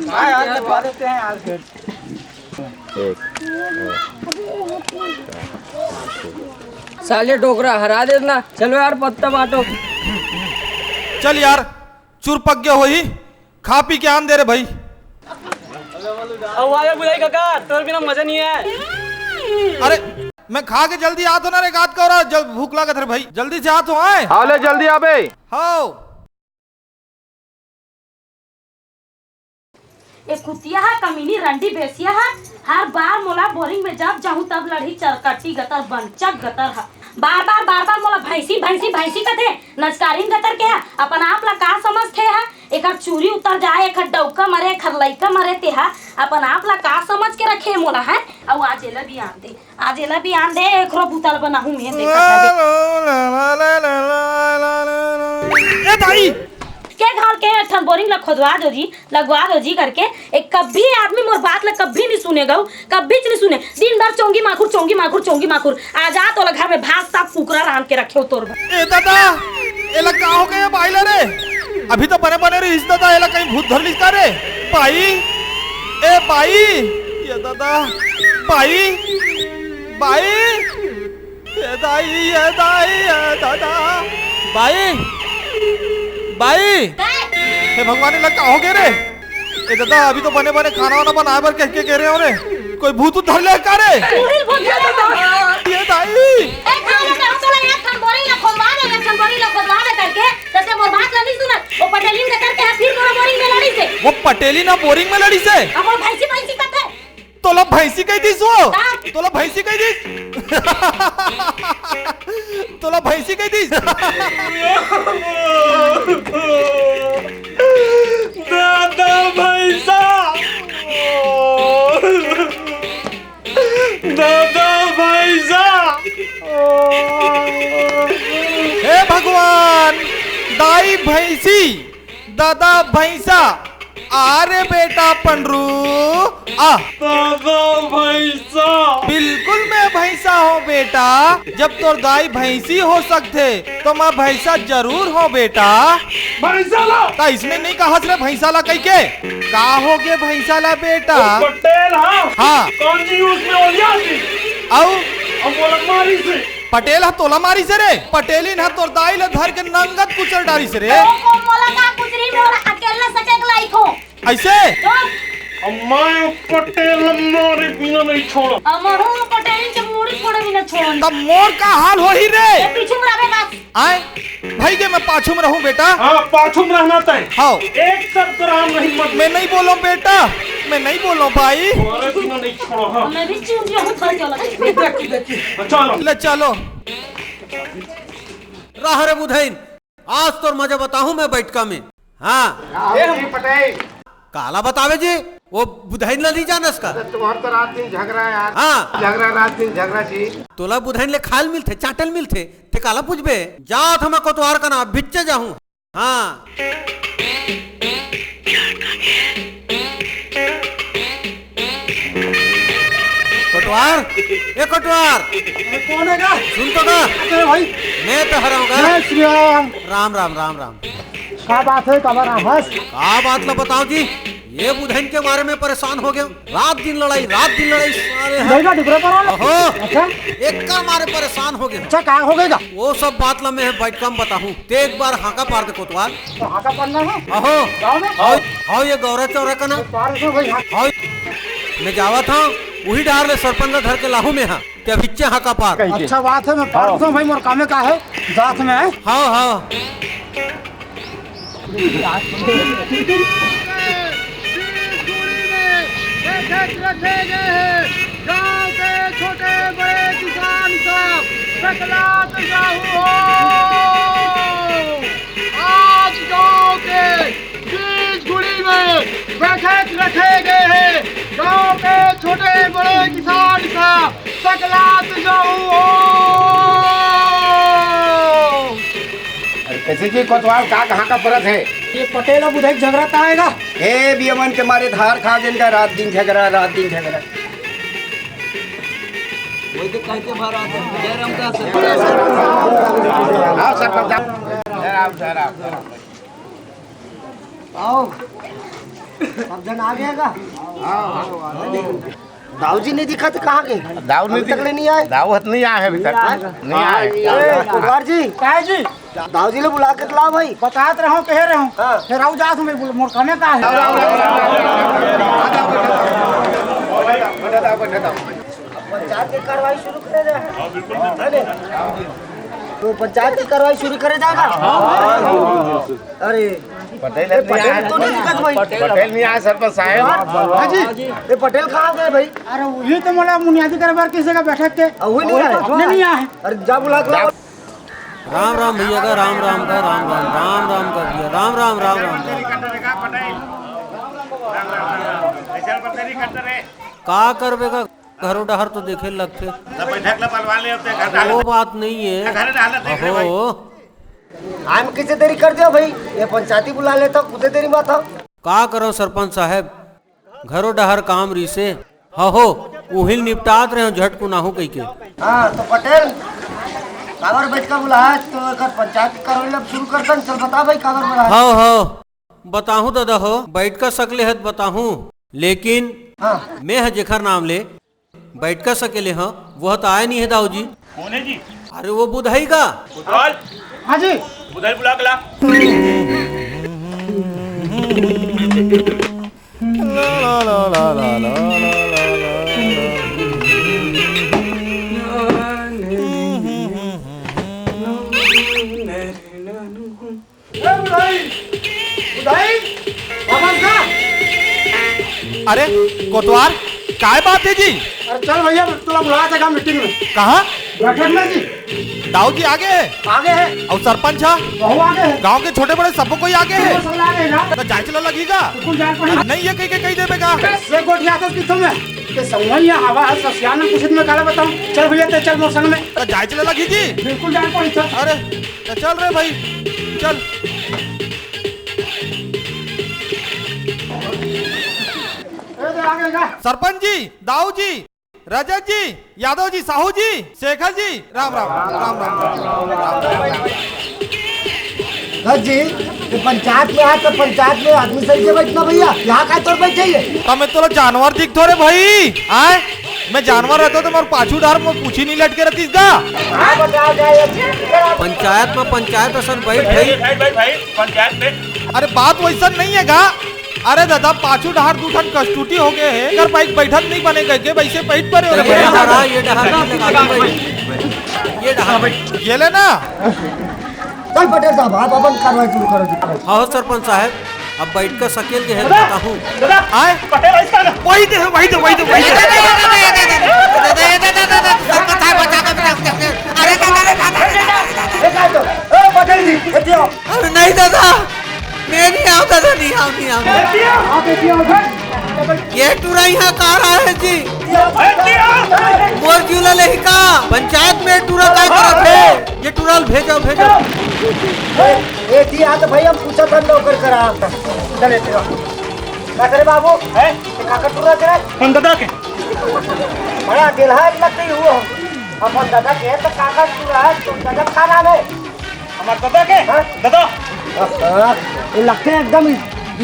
हाँ यार, करवा देते हैं यार फिर। साले डोकरा हरा देस ना। चलो यार, पत्ता बांटो। चल यार, चुर पक गया होही, खा पी के आन दे रे भाई। अब आवे बुलाई काका, तोर बिना मजा नहीं है। अरे मैं खा के जल्दी आत हो ना रे, गात कौरा, जब भूख लागत रे भाई, जल्दी से आत हो। आए हाले जल्दी आबे। हाओ। ए कुतिया हा, कमीनी रंडी बेसिया हा, हर बार मोला बोरिंग में जब जाहूं तब लड़ही चरकटी गतर, बंचक गतर हा। बार बार, बार बार मोला भैंसी, भैंसी, भैंसी कथे, नचकारिन गतर के हा। अपन आप ला का समझथे हा? एकर चूरी उतर जाए, एकर डौका मरे, एकर लइका मरे ते हा। अपन आप ला का समझ के रखे मोला, है? अउ आज एला भी आन दे। आज एला भी आन दे, एकरो बुता ल बनाहूं मैं, देखत हबे। ए दाई! के घाल के एक ठन बोरिंग ल खोदवा दो जी, लगवा दो जी करके। एक कभी आदमी मोर बात ल कभी नहीं सुने गऊ, कभी नहीं सुने। दिन भर चोंगी माखुर, चोंगी माखुर, चोंगी माखुर। आ जा, तोला घर में भात साग कुकरा रांध के रखे हो तोर बर। ए दादा, एला का हो गया बाई ला रे? अभी तो बने बने रहिस दादा, एला कहीं भूत धर लिस का रे? बाई, ए बाई, ये दादा, बाई, बाई, ये दाई, ये दाई, ये दादा। बाई, बाई। हे भगवान, एला का हो गे रे? ए दादा, अभी तो बने बने खाना वाना बनाए बर कह के गे रहे हो रे, कोई भूत उत धर ले का रे? तू ही भूत धर ले। ये दाई। ए, खा ले, कहूं तोला एक ठन बोरी ला खोदवा दे, एक ठन बोरी ला खोदवा दे करके, तते मोर बात ला नहीं सुनत। वो पटेलिन के करके है, फिर तोला बोरिंग में लड़ी से। वो पटेलिन बोरिंग में लड़ी से? अब वो भैंसी, भैंसी कथे। तोला भैंसी कह दिस वो? का? तोला भैंसी कह दिस? तोला भैंसी कह दिस? दादा भैंसा। दादा भैंसा। हे भगवान, दाई भैंसी। दादा भैंसा, आ रे बेटा पंडरू, आ। दादा भैंसा। बिल्कुल मैं भैंसा हूँ बेटा, जब तोर दाई भैंसी हो सकथे, तो मैं भैंसा जरूर हूँ बेटा। भैंसा ला। त इसने नहीं कहस रे भैंसा ला कहिके। का हो गे भैंसा ला बेटा? पटेल हा। हाँ। कौन जी उसमें ओलिया थी? अउ? अब बोला मारी से। पटेल ह तोला मारिस रे, पटेलिन ह तोर दाई ल धर के नंगत कुचल डारिस रे। ओ, ओ, मोला का कुचरी, मोला अकेला सके के लाइक हो। ऐसे? तो? अब मैं पटेल ल मारे बिना नहीं छोड़ा। अब महू पटेलिन के मूड़ी फोड़े बिना छोड़न। तब मोर का हाल होही रे? ए, पीछू में रहबे बस। आए? भाई के मैं पाछू में रहूं बेटा। हाँ, पाछू में रहना तय। हाँ। एक शब्द राम नहीं मत। मैं नहीं बोलूं बेटा, मैं नहीं बोलूं भाई। अरे बिना नहीं छोड़ो, हाँ। मैं भी चुन रहा हूँ, थक गया लगे। देखी, देखी। चलो। ले चलो। रह रे बुधइन, आज तोर मजा बताहूं मैं बैठका में। हाँ। ए, हम पटेल। काला बतावे जी? वो बुधइन ला नहीं जानस का? अरे तुम्हार तो रात दिन झगड़ा यार। हाँ। झगड़ा रात दिन झगड़ा जी। तोला बुधइन ले खाल मिलथे, चाटल मिलथे, ते काला पूछबे? जात हमा कोतवार कना, भिच्चे जाहूँ। हाँ। कोटवार, ए कोटवार। अरे कौन है का? सुन तो का? अरे भाई। मैं तो हराऊंगा। जय श्री राम। राम, राम, राम, राम। का बात है, काबर आहस? का बात ला बताओ जी? ये बुधइन के मारे में परेशान हो गया। रात दिन लड़ाई, रात दिन लड़ाई, सारे हैं। भाई का डुबरा पर आला? ओहो। अच्छा। एक का मारे परेशान हो गया। अच्छा, का हो गया? वो सब बात ला मैं बैठ के बताहूँ। ते एक बार हाका पार दे कोतवाल। तो हाका पारना है? अहो। गाँव में? हाव, हाव ये गौरा चौरा कना। तो पार दो भाई, हाँ। हाव। मैं जावत हूँ, वही डार ले सरपंच ला धर के लाहूँ मैं, हाँ। ते अभिच्चे हाका पार। कही के। अच्छा बात है, मैं पार हाँ। दूँ भाई, मोर कामे का है, जात में है। हाँ, हाँ। रखे गए हैं गांव के छोटे बड़े किसान सब सकलात जाहू हो। आज गांव के बीच गुड़ी में बैठक रखे गए हैं गांव के छोटे बड़े किसान सब सकलात जाहू हो। अरे कैसे जी कोतवाल का कहाँ का परत है? ये पटेल अउ बुधई के झगरा त आएगा। ए बियमन के मारे धार खा जिनका रात दिन झगरा, रात दिन झगरा। वही तो कहते भर आते हैं। जय राम का सर। आओ सर, आओ। जय राम, जय राम, जय राम। आओ। सब जन आ गया का? दाऊ जी नहीं दिखा तो कहाँ गए? दाऊ नहीं अभी तक दिख-, ले नहीं आए? दाऊ हत नहीं आए हैं अभी तक। हाँ? नहीं आए। ए, कोटवार जी। काहे जी? दाऊ जी ले बुला के तो लाओ भाई। बतात रहो, कहे रहो। हाँ। फिर आओ जात हूँ मैं, बोल, मोर कामे का है? पंचायत की कार्रवाई शुरू करे जाए। हाँ, बिल्कुल। है नहीं? तो पंचायत की कार्रवाई शुरू करे जाएगा। अरे, पटेल ये नहीं पटेल आए। तो नहीं दिखत भाई। पटेल नहीं आए, सरपंच साहब। हाँ जी। ये पटेल कहाँ गए भाई? अरे, वही तो मोला बुनियादी कारोबार किसी का बैठक के। अब वही नहीं आए। अपने नहीं आए। अरे, जा बुला के लाओ। राम राम भैया का, राम राम का, राम राम, राम राम का भैया, राम राम, राम राम। का करबे का, घरो डहर तो देखे लगथे। सब बैठक ला बलवा ले, अपने घर डाल वो दे। बात नहीं है। घर डाल दे, देख ले भाई। अहो। आए में किसे देरी कर दिया भाई, ये पंचायती बुला लेता, कुदे देरी में था। का करो सरपंच साहब, घरो डहर काम रिसे, हहो, उहिल निपटात रहे झटकुनाहू कहिके। हाँ, तो पटेल, काबर बैठका बुलाया, तो एकर पंचायत करवे ला शुरू करतन, चल बता भाई, काबर बुलाया? हव, हव, बताहूँ दादा हो, बैठका सकले हत बताहूँ, लेकिन हाँ। मैं ह जेखर नाम ले, बैठका सकेले ह, वो ह त आय नहीं है दाऊ जी। कौन है जी? अरे वो बुधई का। कोतवाल। हाँ जी। बुधई बुला के ला। ए बुधई, बुधई, बाबा का? अरे कोतवार, काय बात है जी? अरे चल भैया, तोला बुलाया था का मीटिंग में? कहाँ? बैठक में जी। दाऊ जी आगे है? आगे है। अउ सरपंच हा? वहू आगे है। गांव के छोटे बड़े सबो कोई आगे है? सब आगे है ना? त जाए चला लगही का? बिल्कुल जाए पड़ी। नहीं ये कहिके कही देबे का? ये गोठिया तो किथों में? ते संगवारी यहाँ हवा है, ससियान कुछ में काला बताऊं। चल भैया, ते चल मोर संग में। त जाए चला लगही जी? बिल्कुल जाए पड़ी, चल। अरे, त चल रे भाई, चल। ए, दे, आगे जा। सरपंच जी, दाऊ जी, रजत जी, यादव जी, साहू जी, शेखर जी, राम राम, राम राम, राम राम। रजत जी, ये पंचायत में आ तो पंचायत में आदमी सही से बैठना भैया, यहाँ का तोर बैठे ये? त मैं तोला जानवर दिखथों रे भाई, आय? मैं जानवर रहता तो मोर पाछू डार मोर पूछी नहीं लटके रहतीस गा। हाँ, बता जाए। पंचायत में पंचायत असन बैठ भाई, भाई। भाई, भाई, भाई, पंचायत में। अरे बात वैसन नहीं है गा। अरे दादा, पाछू डहार दू ठन कस्तूती हो गए हे, एकर बाइक बैठत नहीं बने कहिके वैसे बैठ परे हो तो रे ये भैया। डहार, ये डहार, ये डहार। ये ले ना। चल पटेल साहब, आप अपन कार्रवाई शुरू करो जी। हाँ हो सरपंच साहब, अब बैठ कर सकेल के हेल्प दादा, बताहूँ। दादा, आए? पटेल ऐसा ना। वही दे, वही दे, वही दे, वही दे। सरपंच साहब, बचा दो, बचा दो। अरे दादा, अरे दादा, अरे दादा। ए, पटेल जी, ए, दियो। अरे नहीं दादा, मैं नहीं आऊँ दादा, नहीं आऊँ, नहीं आऊँ। ए, दियो। आप ए, दियो, उठो। टुरा इहाँ का रहा है जी? मोर जीव ला लेही का? पंचायत में टुरा का करत हे? ये टुरा ल भेजो, भेजो। ए, ए, जी, आ तो भाई हम पूछा था नौकर करा। चले, चलो। का करे बाबू? हैं? ये काकर टुरा करे? हम दादा के। बड़ा दिल है, लगती हुआ। अपन दादा के तो काकर टुरा है, तुम दादा का नाम है? हमार दादा के? हाँ? दादा। हाँ, ये लगते हैं एकदम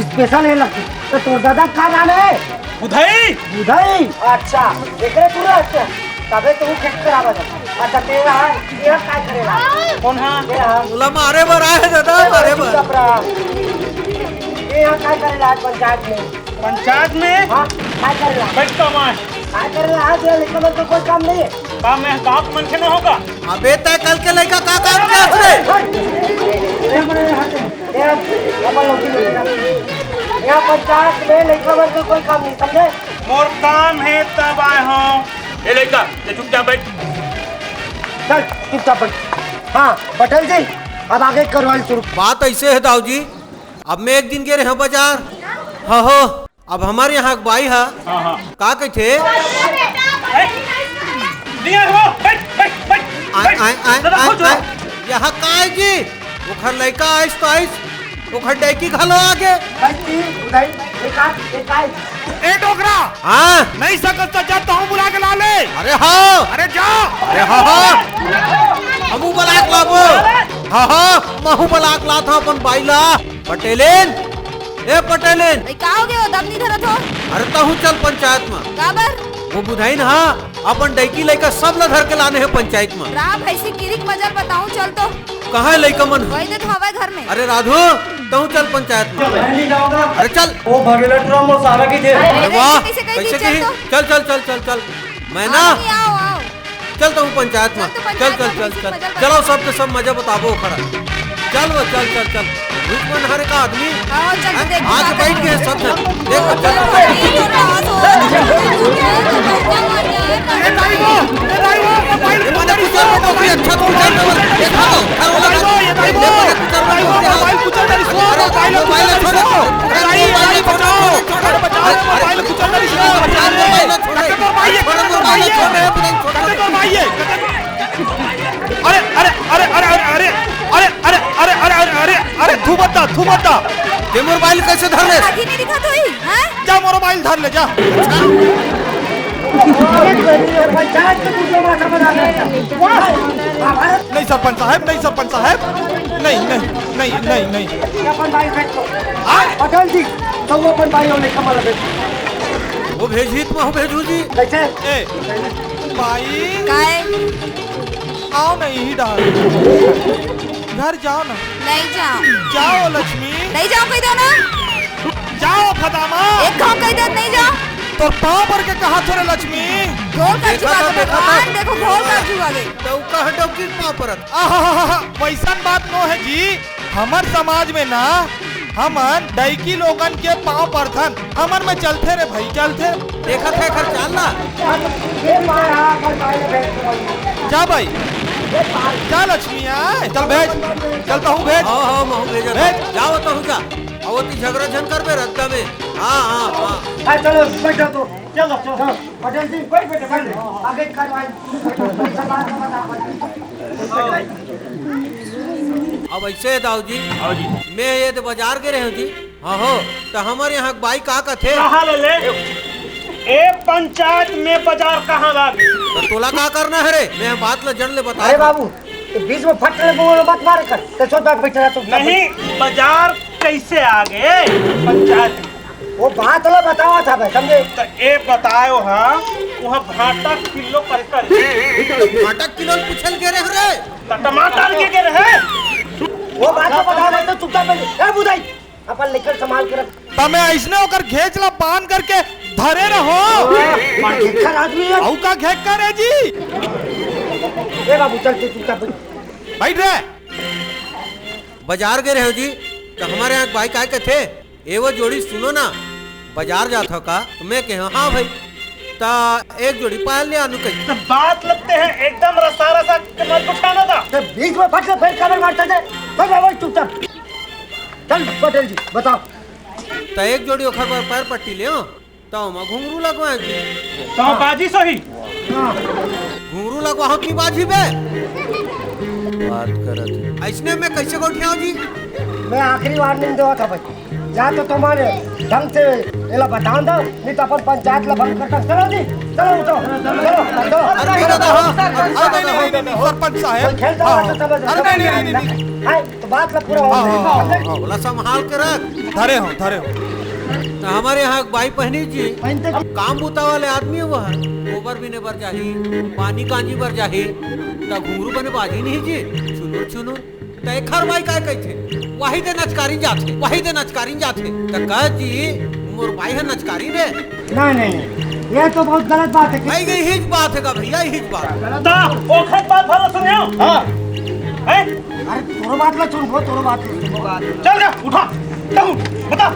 स्पेशल है लगते। तो तोर दादा का नाम है? बुधई। बुधई? अच्छा, एकरे पूरा अच्छा। तबे तो वो खेत खराब है। अच्छा, तेरा है, ये हम काय करेला? कौन है? ये हम। ओला मारे बर आए दादा, मारे बर। चुप रहा। ये हम काय करेला आज पंचायत में? पंचायत में? हाँ, काय करेला? बैठ तो मार। काय करेला आज? ये लड़का मन का कोई काम नहीं है। काम में गाँव के मनखे न होगा। अबे तय कल के लइका का काम करत रे? यहाँ पंचायत में लइका मन के कोई काम नहीं, समझे? मोर काम है तब आए हूँ। ए लइका, ये चुपचाप बैठ। चल, चुपचाप बैठ। हाँ, पटेल जी, अब आगे कार्रवाई शुरू। बात ऐसे है दाऊ जी, अब मैं एक दिन गे रहे हूँ बाजार। हाँ हो, अब हमर यहाँ के बाई ह हाँ, हाँ। का कहिथे? ए, दिया हो, बैठ, बैठ, बैठ, आय, बैठ। आय, आय, दादा, आय, हो, आय। यहाँ का है जी? ओखर लइका आइस तो आइस, ओखर डैकी घलो आगे। भाई, तीन, उधर, एक आध, एक आध। ए डोकरा, हाँ। नहीं सकत त जा, तहूँ बुला के ला ले। अरे हाँ। अरे जा। अरे हाँ, हाँ। हमू बुला के लाबो। हाँ, हाँ, महू बुला के लात हूँ अपन बाई ला। पटेलेन, ए पटेलेन। भाई, का हो गयो? दम नहीं धरत हो? अरे तहूँ चल पंचायत में। काबर? वो बुधाइन हा अपन डैकी लइका सब ला धर के लाने हे पंचायत में। रा भैंसी किरिक मजर बताऊं, चल तो। कहाँ है लइका मन? वही दे तो हवा घर में। अरे राधो, तहूँ चल पंचायत में। अरे चल। वो भगेला टुरा मोर सारा की थे। अरे अरे वाह, कैसे कही थी, कैसे चल कही? तो। चल, चल, चल, चल, चल। मैं ना आओ, आओ, आओ। चल तो पंचायत में। चल तो पंचायत चल, में, चल, किसी चल। मजा चलो बताओ। सबके सब मजा बताबो खड़ा। चल वो, चल, चल, चल। रुच मन हरे का आदमी। आओ, चल, हैं? देख, आके बैठ गए सब जन। देख, चल, चल, चल। ये तो राज हो। ये भाई वो, ये भाई वो, मोबाइल ये मैंने कुछ और नौकरी अच्छा तो कुछ और नौकरी। देखा तो, घर वाला भाई वो, ये भाई वो, ये मैंने कुछ और भाई वो, नौकरी। मोबाइल कुछ और नौकरी, अरे, मोबाइल मोबाइल छोड़। छोड़। अरे, भाई, ये मोबाइल भाई छोड़। बचाओ। अरे, बचाओ, अरे, मोबाइल अरे, कुछ और नौकरी, अरे, बचाओ, अरे, बचाओ। अरे, छोड़। कटे तोर भाई है, छोड़, कटे तोर मोबाइल भाई है। छोड़, छोड़, छोड़। कटे तोर भाई है, कटे। अरे, अरे, अरे, थू मत दा, थू मत दा। ते मोर बाइल कैसे धर ले? आगे नहीं दिखा तो ही, हैं? जा मोर बाइल धर ले, जा। नहीं सरपंच साहब, नहीं सरपंच साहब, नहीं, नहीं, नहीं, नहीं, नहीं। अपन बाइल फेंक दो। हाँ? पटेल जी, तो वो अपन बाइल होने का मतलब है। वो भेजी तो मैं भेजू जी। कैसे? ए, भाई। काय? आओ ना, यही डाल। घर जाओ ना। नहीं जाओ। जाओ लक्ष्मी। नहीं जाओ, कह दो ना। जाओ फदामा। एक घाव कह दो, नहीं जाओ। तोर पाँव पर के कहा थोड़े लक्ष्मी। घोर कर देखा चुका था, गए देखा था। भगवान, देखो घोर कर चुका गए। तो कहा डौकी पाँव परत। आहाहाहा, वैसन बात नो है जी। हमर समाज में ना, हमन डैकी लोगन के पाँव परथन। हमर में चलथे रे भाई, चलथे। देखत है घर चाल ना। जा भाई, जा लक्ष्मी आय। चल भेज, चल तहूँ भेज। हाँ, हाँ, महूँ भेजत भेज। हूँ। जाओ तहूँ जा। अउ ओती झगड़ा झन करबे रद्दा में। हाँ, हाँ, हाँ। हाँ, चलो, बैठो तो। चलो, चलो। पटेल जी, बैठ, बैठ, बैठ। आगे कार्रवाई। अब ऐसे है दाऊ जी, हाँ जी। मैं ये तो बाजार गे रहे हूँ जी। हाँ हो, तो हमर यहाँ के बाई का कथे? कहाँ ले ले? ए पंचायत में बाजार कहाँ लागे? तो तोला का करना है रे? मैं बात ला जड़ ले बता अरे दूँ। बाबू, ये बीच में फट ले बोल मत मार कर। तो छोड़ बैठ, बैठ रहा तू। नहीं, बाजार कैसे आगे पंचायत में? वो बात ला बतावा था भाई, समझे? तो ए बतायो हाँ, वहाँ भाटा किलो कतका ले? भाटा किलो पूछल गे रहे रे। तो टमाटर के गे रहे? वो बात ला बतावा, नहीं तो चुपचाप बैठ। ए बुधाई, अपन लेकर संभाल के रख। त मैं अइसने ओकर घेंच ला बांध करके धरे रहो। बड़ा घेंकर आदमी है। अउ का घेंकर है जी? ए बाबू, चल, चल, चुपचाप बैठ। बैठ रे। बाजार गे रहे हो जी, तो हमर यहाँ के बाई काय कथे, "ए वो जोड़ी सुनो ना, बाजार जात हो का?" तो मैं कहे, "हाँ भाई।" त एक जोड़ी पायल ले आनू कही। तो बात लगते हैं एकदम रसा रसा के मत उठाना था। तो बीच में फट ले, फिर कमर मारता थे। चल, चुपचाप। चल पटेल जी, बताओ। त एक जोड़ी ओखर बर पैर पट्टी ले हो। त ओमा घुंघरू लगवाए जी। त बाजी सही। घुंघरू लगवाहूं कि बाजी बे? बात करत हे। अइसने में कइसे गोठियाव जी? मैं आखिरी warning देवत हंव भाई, या तो तुमन ढंग से एला बतान दव, नहीं तो अपन पंचायत ला भंग कर दव। चलो जी, चलो उठो, चलो, चलो। अरे दादा, हाँ, अरे नहीं, नहीं, नहीं, नहीं, सरपंच साहब। कोई खेलता हाँ, हो तो समझ अरे नहीं, नहीं, नहीं, नहीं, नहीं। हाँ, तो बात ला पूरा हाँ, होने दो। हाँ, हाँ, हाँ। ओला संभाल के रख। धरे हंव, धरे हंव। त हमर इहां के बाई पहिनी जी, अब काम बूता वाले आदमी हे वो ह, गोबर बीने बर जाही, पानी कांजी बर जाही, त घुंघरू बने बाजही नहीं जी, छुनुर छुनुर। त एखर बाई काय कहिथे, वही दे नचकारिन जाथे, वही दे नचकारिन जाथे। त कह जी, मोर बाई ह नचकारिन रे। नहीं, नहीं, नहीं, ये तो बहुत गलत बात है। भाई, यही बात हे का भैया, यही बात। त ओखर बात भला सुनियो। हाँ। हैं? अरे, तोरो बात ला सुन, वो तोरो बात ला सुन। चल रे, उठा, चल, बता।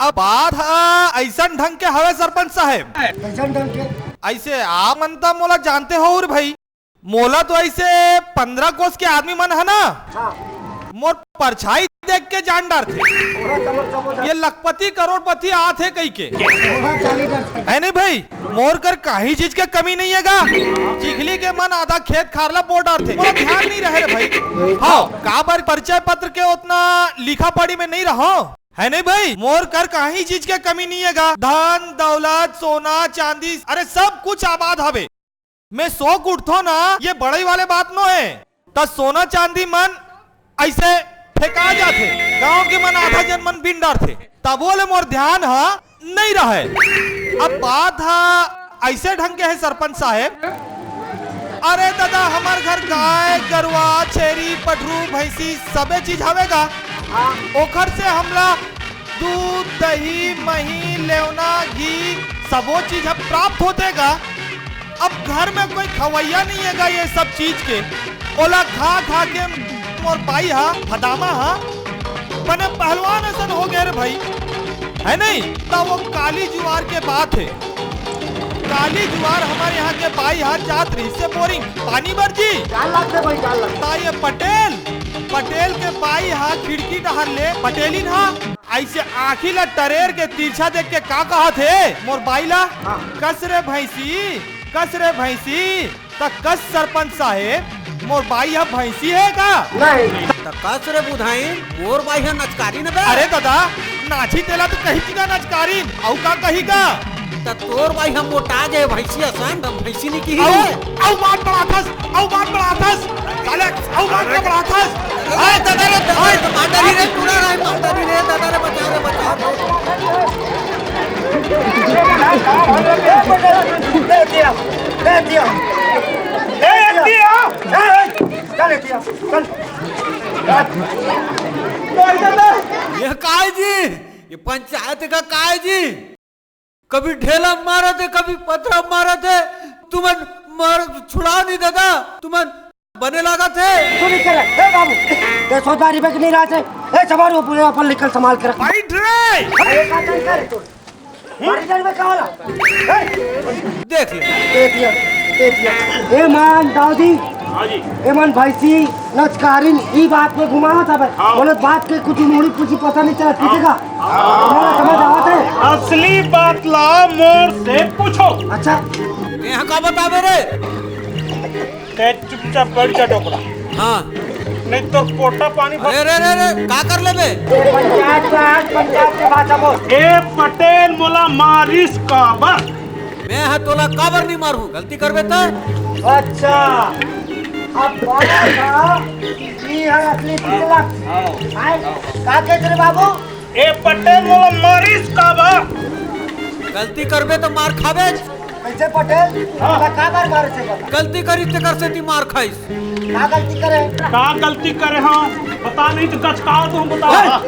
अब बात ह अइसन ढंग के हवे सरपंच साहेब। कइसन ढंग के? अइसे आप मन त मोला जानते हो उर भाई, मोला तो अइसे पंद्रह कोस के आदमी मन हे ना, हाँ। मोर परछाई देख के जान डारथे। ये लखपति करोड़पति आत हे कहिके। हे नहीं भाई, मोर कर काहीं चीज के कमी नहीं हे गा। चिखली के मन आधा खेत खार ला बो डारथे, मोला ध्यान नहीं रहे रे भाई। हाँ, काबर परिचय पत्र के ओतना लिखा पढ़ी में नहीं रहंव। हे नहीं भाई, मोर कर काहीं चीज के कमी नहीं हे गा। धन, दौलत, सोना, चांदी, अरे सब कुछ आबाद हवे। मैं सो के उठथंव ना, ये बड़ई वाले बात नोहे। त सोना चांदी मन अइसे फेंका जाथे, गांव के मन आधा जन मन बीन डारथे, तभो ले मोर ध्यान ह नहीं रहय। अब बात ह अइसे ढंग के हे सरपंच साहेब, अरे दादा, हमर घर गाय, गरुवा, छेरी, पठरू, भैंसी सबे चीज हवे गा। ओखर से हमला दूध, दही, मही, लेवना, घी, सबो चीज ह प्राप्त होथे गा। अब घर में कोई खवैया नहीं हे गा ये सब चीज के, ओला खा खा के मोर बाई ह, भदामा ह, बने पहलवान असन हो गे रे भाई, हे नहीं? त वो काली जुआर के बात हे। काली जुआर हमर इहां के बाई ह जात रहिसे बोरिंग पानी बर जी। जान लगथे भाई, जान लगथे। त ये पटेल, पटेल के बाई ह खिड़की डहर ले पटेलिन ह अइसे आंखी ला टरेर के तिरछा देख के का कहत हे मोर बाई ला? हाँ। कस रे भैंसी, कस रे भैंसी, त कस सरपंच साहेब, मोर बाई ह भैंसी हे का? नहीं। त कस रे बुधाइन, मोर बाई ह नचकारिन बे। अरे दादा, नाची तेला तो कही कि ना नचकारिन, अउ का कही का? त तोर बाई ह मोटा गे भैंसी असन, त भैंसी नहीं किही अउ, रे। अउ बात बढ़ाथस, अउ बात बढ़ाथस, साले, अउ बात अरे। बढ़ाथस। ए, दादा रे, दादा रे, मार डारी रे, टूरा रे, मार डारी रे, दादा रे, बचा रे, बचा रे। दे दिया, दे दिया। दे दिया। ए, ए, चल, ए दिया, चल। ये काय जी? ये पंचायत का काय जी? कभी ढेला मारत हे, कभी पथरा मारत हे। तुमन मार छुड़ाव नहीं दादा, तुमन बने लागत हे। तू नहीं करे, ए बाबू, ते सोचदारी पे कि नहीं रहा थे? ए, सवार वो पूरे अपन निकल संभाल के रख। बैठ रे। अरे, का चल कर तू? मारी जान में का होला? ए, देख ले। दे दिया, दे दिया। ए मान, दाऊदी। हाँ जी। ए मन भैंसी नचकारिन ई बात में घुमावत हवे। हाँ। बोलत बात के कुछ मुड़ी कुछ पता नहीं चलत, ठीक हे का? हाँ। तुम्हारा समझ आवत हे? असली बात ला मोर से पूछो। अच्छा। यहाँ का बतावे रे? ते चुपचाप बैठ जा डोकरा। हाँ। नहीं तो पोटा पानी भर। अरे रे रे रे, का कर लेबे? पंचायत का आज पंचायत के बात बोल। ए पटेल मोला मारिस काबर? मैं ह तोला काबर नहीं मारहूं, गलती करबे त? अच्छा, अब बात था कि है असली पिछला। आए, का कहते रे बाबू? ए पटेल मोला मारिस काबर? गलती करबे त मार खाबे। कैसे पटेल? हाँ। तोला काबर मारे से बता? गलती करी तेकर सेती मार खाइस। का गलती करे? का गलती करे हाँ? बता नहीं तो कचकाओ तो हम बता।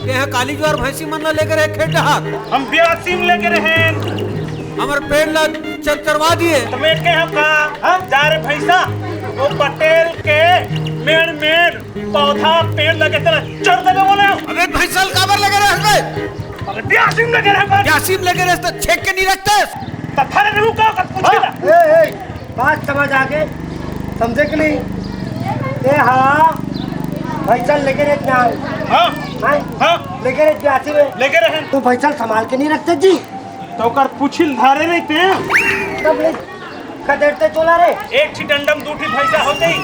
तेहा काली जुआर भैंसी मन ला लेके रहे खेत डहार। हम ब्यासी में लेके रहे। हमर पेड़ ला चरचरवा दिए। तो मैं कहे हम का? हाँ? जा रे भैंसा, वो पटेल के मेड़ मेड़ पौधा पेड़ लगे तेला चर देबे बोले। अबे भैंसा ल काबर लगे रहे बे? अबे ब्यासी में लगे रहे बे। ब्यासी में लगे रहे त छेक के नहीं रखते। त थारे रहू का, का पूछे ला? ए, ए, बात समझ आ गे, समझे कि नहीं? ए हाँ, भैंसा लेके रहे क्या? हाँ। हाँ? हाँ। लेके रहे क्या में? लेके रहे। तो भैंसा संभाल के नहीं रखते जी। तो ओकर पुछिल धारे रहिते हैं। तब ले खदेड़ते चोला रे। एक ठी डंडम दू ठी भैंसा होते ही।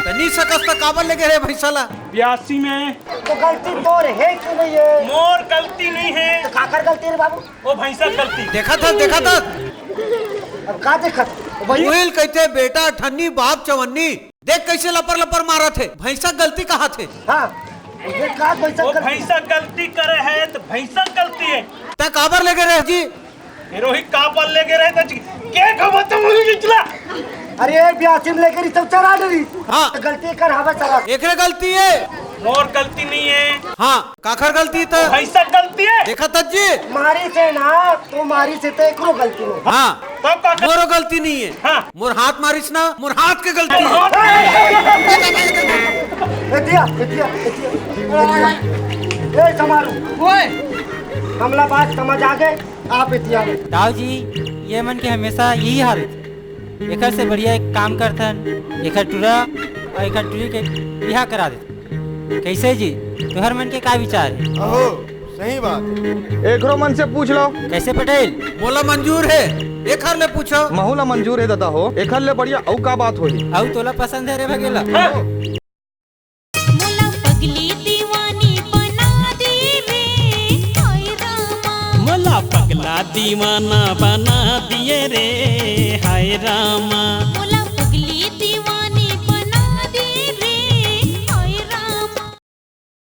त नी सकस त काबर लेके रहे भैंसा ला? ब्यासी में। तो गलती तोर है कि नहीं है? मोर गलती नहीं है। तो काकर गलती रे बाबू? वो भैंसा गलती। देखा था, देखा था। अब का देखा था? वही उहिल कहते, "बेटा ठन्नी बाप चवन्नी, देख कैसे लपर लपर मारत है, भैंसा गलती कहा थे।" हाँ, ये का भैंसा वो गलती? भैंसा गलती करे है तो भैंसा गलती है। तै काबर लेके रह जी? ए रोहित, काबर लेके रहे तो जी, के खबर तो मुझे निचला। अरे, ब्यासी में लेके रही सब चरा डरी। हाँ। तो गलती कर हवा चला। एकरे गलती है। मोर गलती नहीं है। हाँ, काखर गलती त? भैंसा गलती है। देखा था जी। मारी से ना, तो मारी से तो एकरो गलती नहीं। हाँ। तब का कर- मोरो गलती नहीं है। हाँ। मोर हाथ मारिस ना, मोर हाथ के गलती है। ए दिया, ए दिया, ए दिया। ए समारू। ओए। हमला बात समझ आ गए, आप ए दिया। दाऊ जी, ये मन के हमेशा यही हाल है। एकर से बढ़िया एक काम करथन, एकर टूरा और एकर टूरी के बिहा करा देथन। कैसे जी, तुहर मन के का विचार है? अहो, सही बात है। एकरो मन से पूछ लो। कैसे पटेल? मोला मंजूर है, एखर ले पूछो। महू ला मंजूर है दादा हो, एखर ले बढ़िया अउ का बात होही? अउ तोला पसंद है रे भगेला? मोला पगली दीवानी बना दी रे, हाय रामा। मोला पगला दीवाना बना दिए रे, हाय रामा। मोला